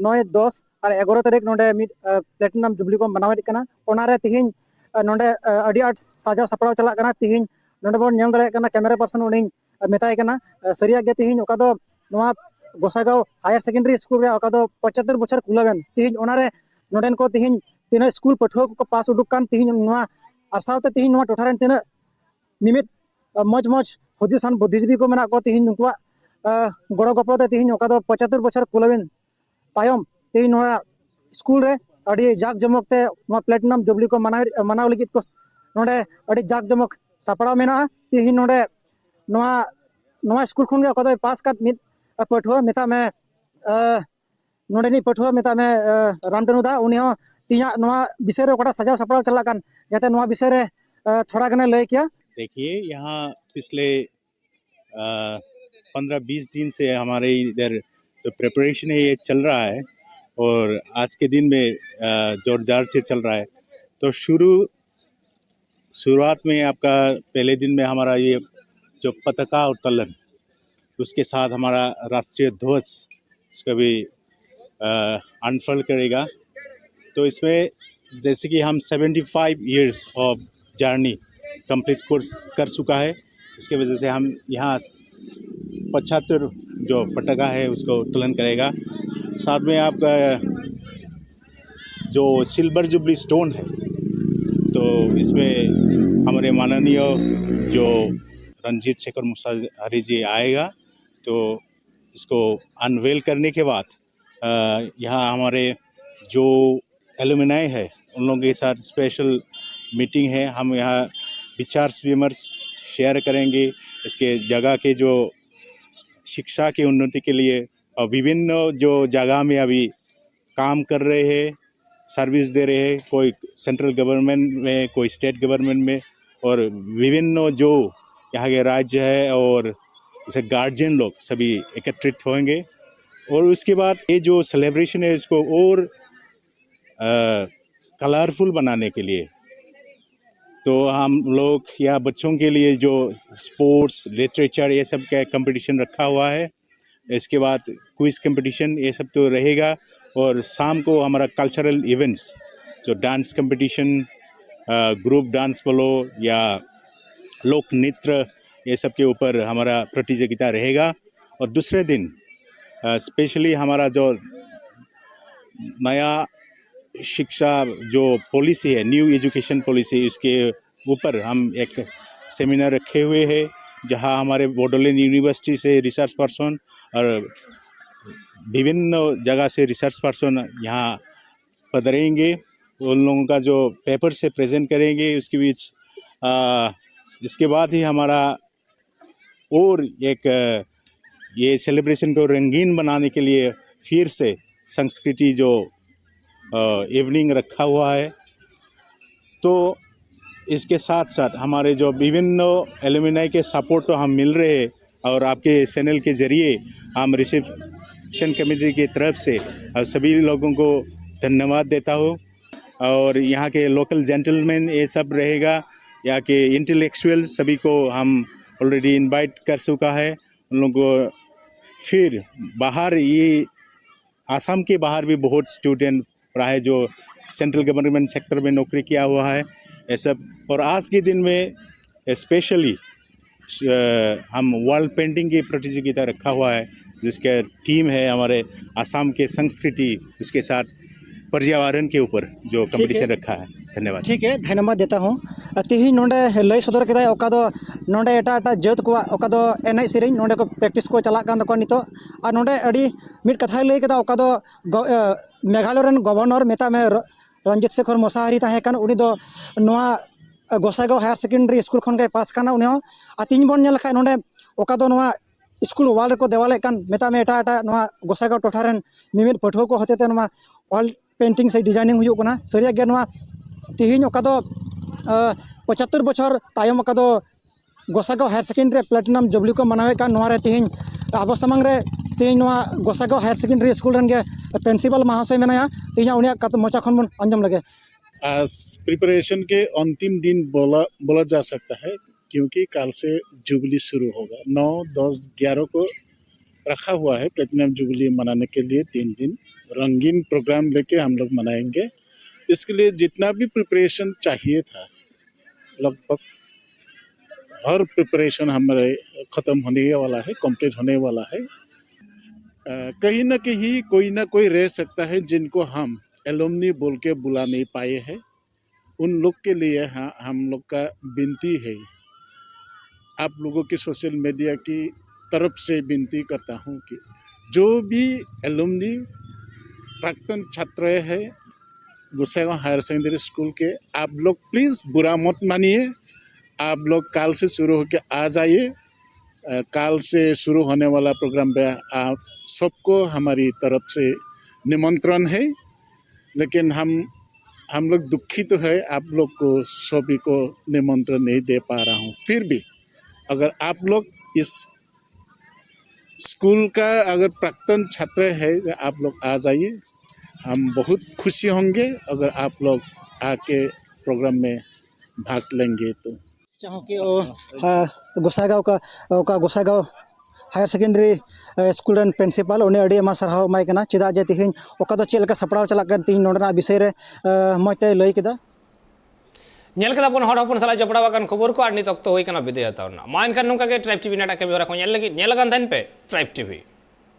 ᱱᱚᱭ ᱫᱚᱥ ᱟᱨ ᱮᱜᱟᱨᱚ ᱛᱟᱹᱨᱤᱠᱷ ᱱᱚᱰᱮ ᱢᱤᱫ, ᱟᱨ, ᱯᱞᱟᱴᱤᱱᱟᱢ ᱡᱩᱵᱽᱞᱤ ᱠᱚ ᱢᱟᱱᱟᱣᱮᱫ ᱠᱟᱱᱟ᱾ ᱚᱱᱟᱨᱮ ᱛᱮᱦᱮᱧ, ᱟᱨ, ᱱᱚᱰᱮ, ᱟᱨ, ᱟᱹᱰᱤ ᱟᱸᱴ ᱥᱟᱡᱟᱣ ᱥᱟᱯᱲᱟᱣ ᱪᱟᱞᱟᱜ ᱠᱟᱱᱟ᱾ ᱛᱮᱦᱮᱧ ᱱᱚᱰᱮ ᱵᱚᱱ ᱧᱮᱞ ᱫᱟᱲᱮᱭᱟᱜ ᱠᱟᱱᱟ, ᱠᱮᱢᱮᱨᱟ ᱯᱟᱨᱥᱚᱱ ᱩᱱᱤᱧ, ᱟᱨ, ᱢᱮᱛᱟᱭ ᱠᱟᱱᱟ᱾ ᱟᱨ, ᱥᱟᱹᱨᱤᱭᱟᱜ ᱜᱮ ᱛᱮᱦᱮᱧ ᱚᱠᱟ ᱫᱚ ᱱᱚᱣᱟ ᱜᱚᱥᱟᱭᱜᱟᱸᱣ ᱦᱟᱭᱟᱨ ᱥᱮᱠᱮᱱᱰᱟᱨᱤ ᱥᱠᱩᱞ ᱨᱮ ᱚᱠᱟ ᱫᱚ ᱯᱚᱸᱪᱟᱛᱛᱳᱨ ᱵᱚᱪᱷᱚᱨ ᱠᱩᱞᱟᱹᱣᱮᱱ, ᱛᱮᱦᱮᱧ ᱚᱱᱟᱨᱮ ᱱᱚᱰᱮᱱ ᱠᱚ ᱛᱮᱦᱮᱧ ᱛᱤᱱᱟᱹᱜ ᱥᱠᱩᱞ ᱯᱟᱹᱴᱷᱩᱣᱟᱹ ᱠᱚᱠᱚ ᱯᱟᱥ ᱩᱰᱩᱠ ᱠᱟᱱ, ᱛᱮᱦᱮᱧ ᱱᱚᱣᱟ ᱟᱨ ᱥᱟᱶᱛᱮ ᱛᱮᱦᱮᱧ ᱱᱚᱣᱟ ᱴᱚᱴᱷᱟ ᱨᱮᱱ ᱛᱤᱱᱟᱹᱜ ᱢᱤᱢᱤᱫ, ᱟᱨ, ᱢᱚᱡᱽ ᱢᱚᱡᱽ ᱦᱩᱫᱤᱥᱟᱱ ᱵᱩᱫᱽᱫᱷᱤᱡᱤᱵᱤ ᱠᱚ ᱢᱮᱱᱟᱜ ᱠᱚᱣᱟ, ᱛᱮᱦᱮᱧ ᱱᱩᱠᱩᱣᱟᱜ, ᱟᱨ, ᱜᱚᱲᱚ ᱜᱚᱯᱚᱲᱚ ᱛᱮ ᱛᱮᱦᱮᱧ ᱚᱠᱟ ᱫᱚ ᱯᱚᱸᱪᱟᱛᱛᱳᱨ ᱵᱚᱪᱷᱚᱨ ᱠᱩᱞᱟᱹᱣᱮᱱ ᱛᱟᱭᱚᱢ ᱛᱮᱦᱮᱧ ᱱᱚᱣᱟ ᱥᱠᱩᱞ ᱨᱮ ᱟᱹᱰᱤ ᱡᱟᱠ ᱡᱚᱢᱚᱠ ᱛᱮ ᱱᱚᱣᱟ ᱯᱞᱟᱴᱤᱱᱟᱢ ᱡᱩᱵᱽᱞᱤ ᱠᱚ ᱢᱟᱱᱟᱣ, ᱢᱟᱱᱟᱣ ᱞᱟᱹᱜᱤᱫ ᱠᱚ ᱱᱚᱰᱮ ᱟᱹᱰᱤ ᱡᱟᱠ ᱡᱚᱢᱚᱠ ᱥᱟᱯᱲᱟᱣ ᱢᱮᱱᱟᱜᱼᱟ᱾ ᱛᱮᱦᱮᱧ ᱱᱚᱰᱮ ᱱᱚᱣᱟ, ᱱᱚᱣᱟ ᱥᱠᱩᱞ ᱠᱷᱚᱱ ᱜᱮ ᱚᱠᱚᱭ ᱫᱚᱭ ᱯᱟᱥ ᱠᱟᱫ ᱢᱤᱫ ᱯᱟᱹᱴᱷᱩᱣᱟᱹ ᱢᱮᱛᱟᱜ ᱢᱮ, ᱟᱨ, ᱱᱚᱰᱮᱱᱤᱡ ᱯᱟᱹᱴᱷᱩᱣᱟᱹ ᱢᱮᱛᱟᱜ ᱢᱮ, ᱟᱨ, ᱨᱟᱢᱴᱟᱹᱱᱩ ᱫᱟ, ᱩᱱᱤ ᱦᱚᱸ ᱛᱮᱦᱮᱧᱟᱜ ᱱᱚᱣᱟ ᱵᱤᱥᱚᱭ ᱨᱮ ᱚᱠᱟᱴᱟᱜ ᱥᱟᱡᱟᱣ ᱥᱟᱯᱲᱟᱣ ᱪᱟᱞᱟᱜ ᱠᱟᱱ, ᱡᱟᱛᱮ ᱱᱚᱣᱟ ᱵᱤᱥᱚᱭ ᱨᱮ, ᱟᱨ, ᱛᱷᱚᱲᱟ ᱜᱟᱱᱮ ᱞᱟᱹᱭ ᱠᱮᱭᱟ᱾ देखिए, यहाँ पिछले पंद्रह बीस दिन से हमारे इधर जो प्रिपरेशन है, ये चल रहा है और आज के दिन में, अ, जोर जार से चल रहा है। तो शुरू, शुरुआत में आपका पहले दिन में हमारा ये जो पताका उत्तोलन, उसके साथ हमारा राष्ट्रीय ध्वज, उसका भी अनफर्ल करेगा। तो इसमें जैसे कि हम seventy five years of journey complete course कर चुका है, इसके वजह से हम यहाँ पचहत्तर जो पटाखा है उसको उत्तोलन करेगा। साथ में आपका जो सिल्वर जुबली स्टोन है, तो इसमें हमारे माननीय जो रंजीत शेखर मुसाहारी जी आएगा, तो इसको अनवेल करने के बाद अ, यहाँ हमारे जो एलुमनाई है, उन लोगों के साथ स्पेशल मीटिंग है। हम यहाँ विचार विमर्श शेयर करेंगे, इसके जगह के जो शिक्षा की उन्नति के लिए और विभिन्न जो जगह में अभी काम कर रहे हैं, सर्विस दे रहे हैं, कोई सेंट्रल गवर्नमेंट में, कोई स्टेट गवर्नमेंट में, और विभिन्न जो यहाँ के राज्य है और जैसे गार्जियन लोग सभी एकत्रित होंगे। और उसके बाद ये जो सेलिब्रेशन है इसको और कलरफुल बनाने के लिए तो हम लोग यहाँ बच्चों के लिए जो स्पोर्ट्स, लिटरेचर, ये सब का कंपटीशन रखा हुआ है। इसके बाद क्विज कंपटीशन, ये सब तो रहेगा। और शाम को हमारा कल्चरल इवेंट्स, जो डांस कंपटीशन, ग्रुप डांस बोलो या लोक नृत्य, ये सब के ऊपर हमारा प्रतियोगिता रहेगा। और दूसरे दिन स्पेशली हमारा जो नया शिक्षा जो पॉलिसी है, न्यू एजुकेशन पॉलिसी, इसके ऊपर हम एक सेमिनार रखे हुए हैं, जहां हमारे बोडोलैंड यूनिवर्सिटी से रिसर्च पर्सन और विभिन्न जगह से रिसर्च पर्सन यहाँ पधारेंगे। उन लोगों का जो पेपर से प्रेजेंट करेंगे, उसके बीच आ, इसके बाद ही हमारा और एक अ, ये सेलिब्रेशन को रंगीन बनाने के लिए फिर से संस्कृति जो इवनिंग रखा हुआ है। तो इसके साथ साथ हमारे जो विभिन्न एलुमनाई के सपोर्ट तो हम मिल रहे हैं, और आपके चैनल के जरिए हम रिसेप्शन कमेटी की तरफ से और सभी लोगों को धन्यवाद देता हूँ। और यहाँ के लोकल जेंटलमैन, ये सब रहेगा, यहाँ के इंटेलेक्चुअल सभी को हम ऑलरेडी इनवाइट कर चुका है। उन लोगों को फिर बाहर ये आसाम के बाहर भी बहुत स्टूडेंट पढ़ा है जो सेंट्रल गवर्नमेंट सेक्टर में नौकरी किया हुआ है, ये सब। और आज के दिन में स्पेशली हम वॉल पेंटिंग की प्रतियोगिता रखा हुआ है, जिसके थीम है हमारे आसाम के संस्कृति, उसके साथ पर्यावरण के ऊपर जो कंपटीशन रखा है। धन्यवाद। ठीक है, धन्यवाद देता हूँ। ᱛᱮᱦᱮᱧ ᱱᱚᱰᱮ ᱞᱟᱹᱭ ᱥᱚᱫᱚᱨ ᱠᱮᱫᱟᱭ, ᱚᱠᱟ ᱫᱚ ᱱᱚᱰᱮ ᱮᱴᱟᱜ ᱮᱴᱟᱜ ᱡᱟᱹᱛ ᱠᱚᱣᱟᱜ ᱚᱠᱟ ᱫᱚ ᱮᱱᱮᱡ ᱥᱮᱨᱮᱧ ᱱᱚᱰᱮ ᱠᱚ ᱯᱨᱮᱠᱴᱤᱥ ᱠᱚ ᱪᱟᱞᱟᱜ ᱠᱟᱱ ᱛᱟᱠᱚᱣᱟ ᱱᱤᱛᱚᱜ᱾ ᱟᱨ ᱱᱚᱰᱮ ᱟᱹᱰᱤ ᱢᱤᱫ ᱠᱟᱛᱷᱟᱭ ᱞᱟᱹᱭ ᱠᱮᱫᱟ, ᱚᱠᱟ ᱫᱚ ᱜᱚ- ᱮ, ᱢᱮᱜᱷᱟᱞᱚᱭ ᱨᱮᱱ ᱜᱚᱵᱷᱚᱨᱱᱚᱨ ᱢᱮᱛᱟᱜ ᱢᱮ ᱨᱚ- ᱨᱚᱧᱡᱤᱛ ᱥᱮᱠᱷᱚᱨ ᱢᱚᱥᱟᱦᱟᱨᱤ ᱛᱟᱦᱮᱸ ᱠᱟᱱ, ᱩᱱᱤ ᱫᱚ ᱱᱚᱣᱟ ᱜᱚᱥᱟᱭᱜᱟᱸᱣ ᱦᱟᱭᱟᱨ ᱥᱮᱠᱮᱱᱰᱟᱨᱤ ᱥᱠᱩᱞ ᱠᱷᱚᱱ ᱜᱮᱭ ᱯᱟᱥ ᱠᱟᱱᱟ ᱩᱱᱤ ᱦᱚᱸ᱾ ᱟᱨ ᱛᱮᱦᱮᱧ ᱵᱚᱱ ᱧᱮᱞ ᱞᱮᱠᱷᱟᱱ ᱱᱚᱰᱮ ᱚᱠᱟ ᱫᱚ ᱱᱚᱣᱟ ᱥᱠᱩᱞ ᱣᱟᱞ ᱨᱮᱠᱚ ᱫᱮᱣᱟᱞᱮᱫ ᱠᱟᱱ, ᱢᱮᱛᱟᱜ ᱢᱮ ᱮᱴᱟᱜ ᱮᱴᱟᱜ ᱱᱚᱣᱟ ᱜᱚᱥᱟᱭᱜᱟᱸᱣ ᱴᱚᱴᱷᱟ ᱨᱮᱱ ᱢᱤᱢᱤᱫ ᱯᱟᱹᱴᱷᱩᱣᱟᱹ ᱠᱚ ᱦᱚᱛᱮᱛᱮ ᱱᱚᱣᱟ ᱣᱟᱞ ᱯᱮᱱᱴᱤᱝ ᱥᱮ ᱰᱤᱡᱟᱭᱱᱤᱝ ᱦᱩᱭᱩᱜ ᱠᱟᱱᱟ᱾ ᱥᱟᱹᱨᱤᱭᱟᱜ ᱜᱮ ᱱᱚᱣᱟ ᱛᱮᱦᱮᱧ ᱚᱠᱟ ᱫᱚ, ᱟᱸ, ᱯᱚᱸᱪᱟᱛᱛᱳᱨ ᱵᱚᱪᱷᱚᱨ ᱛᱟᱭᱚᱢ ᱚᱠᱟ ᱫᱚ ᱜᱚᱥᱟᱭᱜᱟᱸᱣ ᱦᱟᱭᱟᱨ ᱥᱮᱠᱮᱱᱰᱟᱨᱤ ᱨᱮ ᱯᱞᱟᱴᱤᱱᱟᱢ ᱡᱩᱵᱽᱞᱤ ᱠᱚ ᱢᱟᱱᱟᱣᱮᱫ ᱠᱟᱱ, ᱱᱚᱣᱟ ᱨᱮ ᱛᱮᱦᱮᱧ ᱟᱵᱚ ᱥᱟᱢᱟᱝ ᱨᱮ ᱛᱮᱦᱮᱧ ᱱᱚᱣᱟ ᱜᱚᱥᱟᱭᱜᱟᱸᱣ ᱦᱟᱭᱟᱨ ᱥᱮᱠᱮᱱᱰᱟᱨᱤ ᱥᱠᱩᱞ ᱨᱮᱱ ᱜᱮ ᱯᱨᱤᱱᱥᱤᱯᱟᱞ ᱢᱟᱦᱟᱥᱚᱭ ᱢᱮᱱᱟᱭᱟ᱾ ᱛᱮᱦᱮᱧᱟᱜ ᱩᱱᱤᱭᱟᱜ ᱠᱟᱛᱷᱟ ᱢᱚᱪᱟ ᱠᱷᱚᱱ ᱵᱚᱱ ᱟᱸᱡᱚᱢ ᱞᱮᱜᱮ᱾ आज प्रिपरेशन के अंतिम दिन बोला बोला जा सकता है, क्योंकि कल से जुबली शुरू होगा। नौ, दस, ग्यारह को रखा हुआ है प्लेटिनम जुबली मनाने के लिए तीन दिन रंगीन प्रोग्राम लेके हम लोग मनाएंगे। इसके लिए जितना भी प्रिपरेशन चाहिए था, लगभग हर प्रिपरेशन हमारे ख़त्म होने वाला है, कंप्लीट होने वाला है। अ, कहीं ना कहीं कोई ना कोई रह सकता है जिनको हम एलुमनी बोल के बुला नहीं पाए हैं। उन लोग के लिए, हाँ, हम लोग का विनती है, आप लोगों की सोशल मीडिया की तरफ से विनती करता हूँ कि जो भी एलुमनी प्राक्तन छात्र है गोसाईगांव हायर सेकेंडरी स्कूल के, आप लोग प्लीज़ बुरा मत मानिए। आप लोग कल से शुरू होके आ जाइए। अ, कल से शुरू होने वाला प्रोग्राम पे आप सबको हमारी तरफ से निमंत्रण है, लेकिन हम हम लोग दुखित है, आप लोग को सभी को निमंत्रण नहीं दे पा रहा हूँ। फिर भी अगर आप लोग इस स्कूल का अगर प्राक्तन छात्र है, आप लोग आ जाइए, हम बहुत खुशी होंगे अगर आप लोग आके प्रोग्राम में भाग लेंगे तो। ᱪᱟᱦᱚᱸ ᱠᱤ ᱚ, ᱟ, ᱜᱚᱥᱟᱭᱜᱟᱸᱣ ᱚᱠᱟ, ᱚᱠᱟ ᱜᱚᱥᱟᱭᱜᱟᱸᱣ ᱦᱟᱭᱟᱨ ᱥᱮᱠᱮᱱᱰᱟᱨᱤ ᱥᱠᱩᱞ ᱨᱮᱱ ᱯᱨᱤᱱᱥᱤᱯᱟᱞ, ᱩᱱᱤ ᱟᱹᱰᱤ ᱟᱭᱢᱟ ᱥᱟᱨᱦᱟᱣ ᱮᱢᱟᱭ ᱠᱟᱱᱟ᱾ ᱪᱮᱫᱟᱜ ᱡᱮ ᱛᱮᱦᱮᱧ ᱚᱠᱟ ᱫᱚ ᱪᱮᱫ ᱞᱮᱠᱟ ᱥᱟᱯᱲᱟᱣ ᱪᱟᱞᱟᱜ ᱠᱟᱱ, ᱛᱮᱦᱮᱧ ᱱᱚᱰᱮᱱᱟᱜ ᱵᱤᱥᱚᱭ ᱨᱮ ᱢᱚᱡᱽ ᱛᱮᱭ ᱞᱟᱹᱭ ᱠᱮᱫᱟ᱾ ᱧᱮᱞ ᱠᱮᱫᱟ ᱵᱚᱱ ᱦᱚᱲ ᱦᱚᱯᱚᱱ ᱥᱟᱞᱟᱜ ᱡᱚᱯᱲᱟᱣ ᱟᱠᱟᱱ ᱠᱷᱚᱵᱚᱨ ᱠᱚ, ᱟᱨ ᱱᱤᱛ ᱚᱠᱛᱚ ᱦᱩᱭ ᱠᱟᱱᱟ ᱵᱤᱫᱟᱹᱭ ᱦᱟᱛᱟᱣ ᱨᱮᱱᱟᱜ᱾ ᱢᱟ ᱮᱱᱠᱷᱟᱱ ᱱᱚᱝᱠᱟ ᱜᱮ ᱴᱨᱟᱭᱤᱵᱽ ᱴᱤᱵᱷᱤ ᱱᱟᱴᱟ ᱠᱟᱹᱢᱤ ᱦᱚᱨᱟ ᱠᱚ ᱧᱮᱞ ᱞᱟᱹᱜᱤᱫ ᱧᱮᱞ ᱟᱠᱟᱱ ᱛᱟᱦᱮᱱ ᱯᱮ ᱴᱨᱟᱭᱤᱵᱽ ᱴᱤᱵᱷᱤ᱾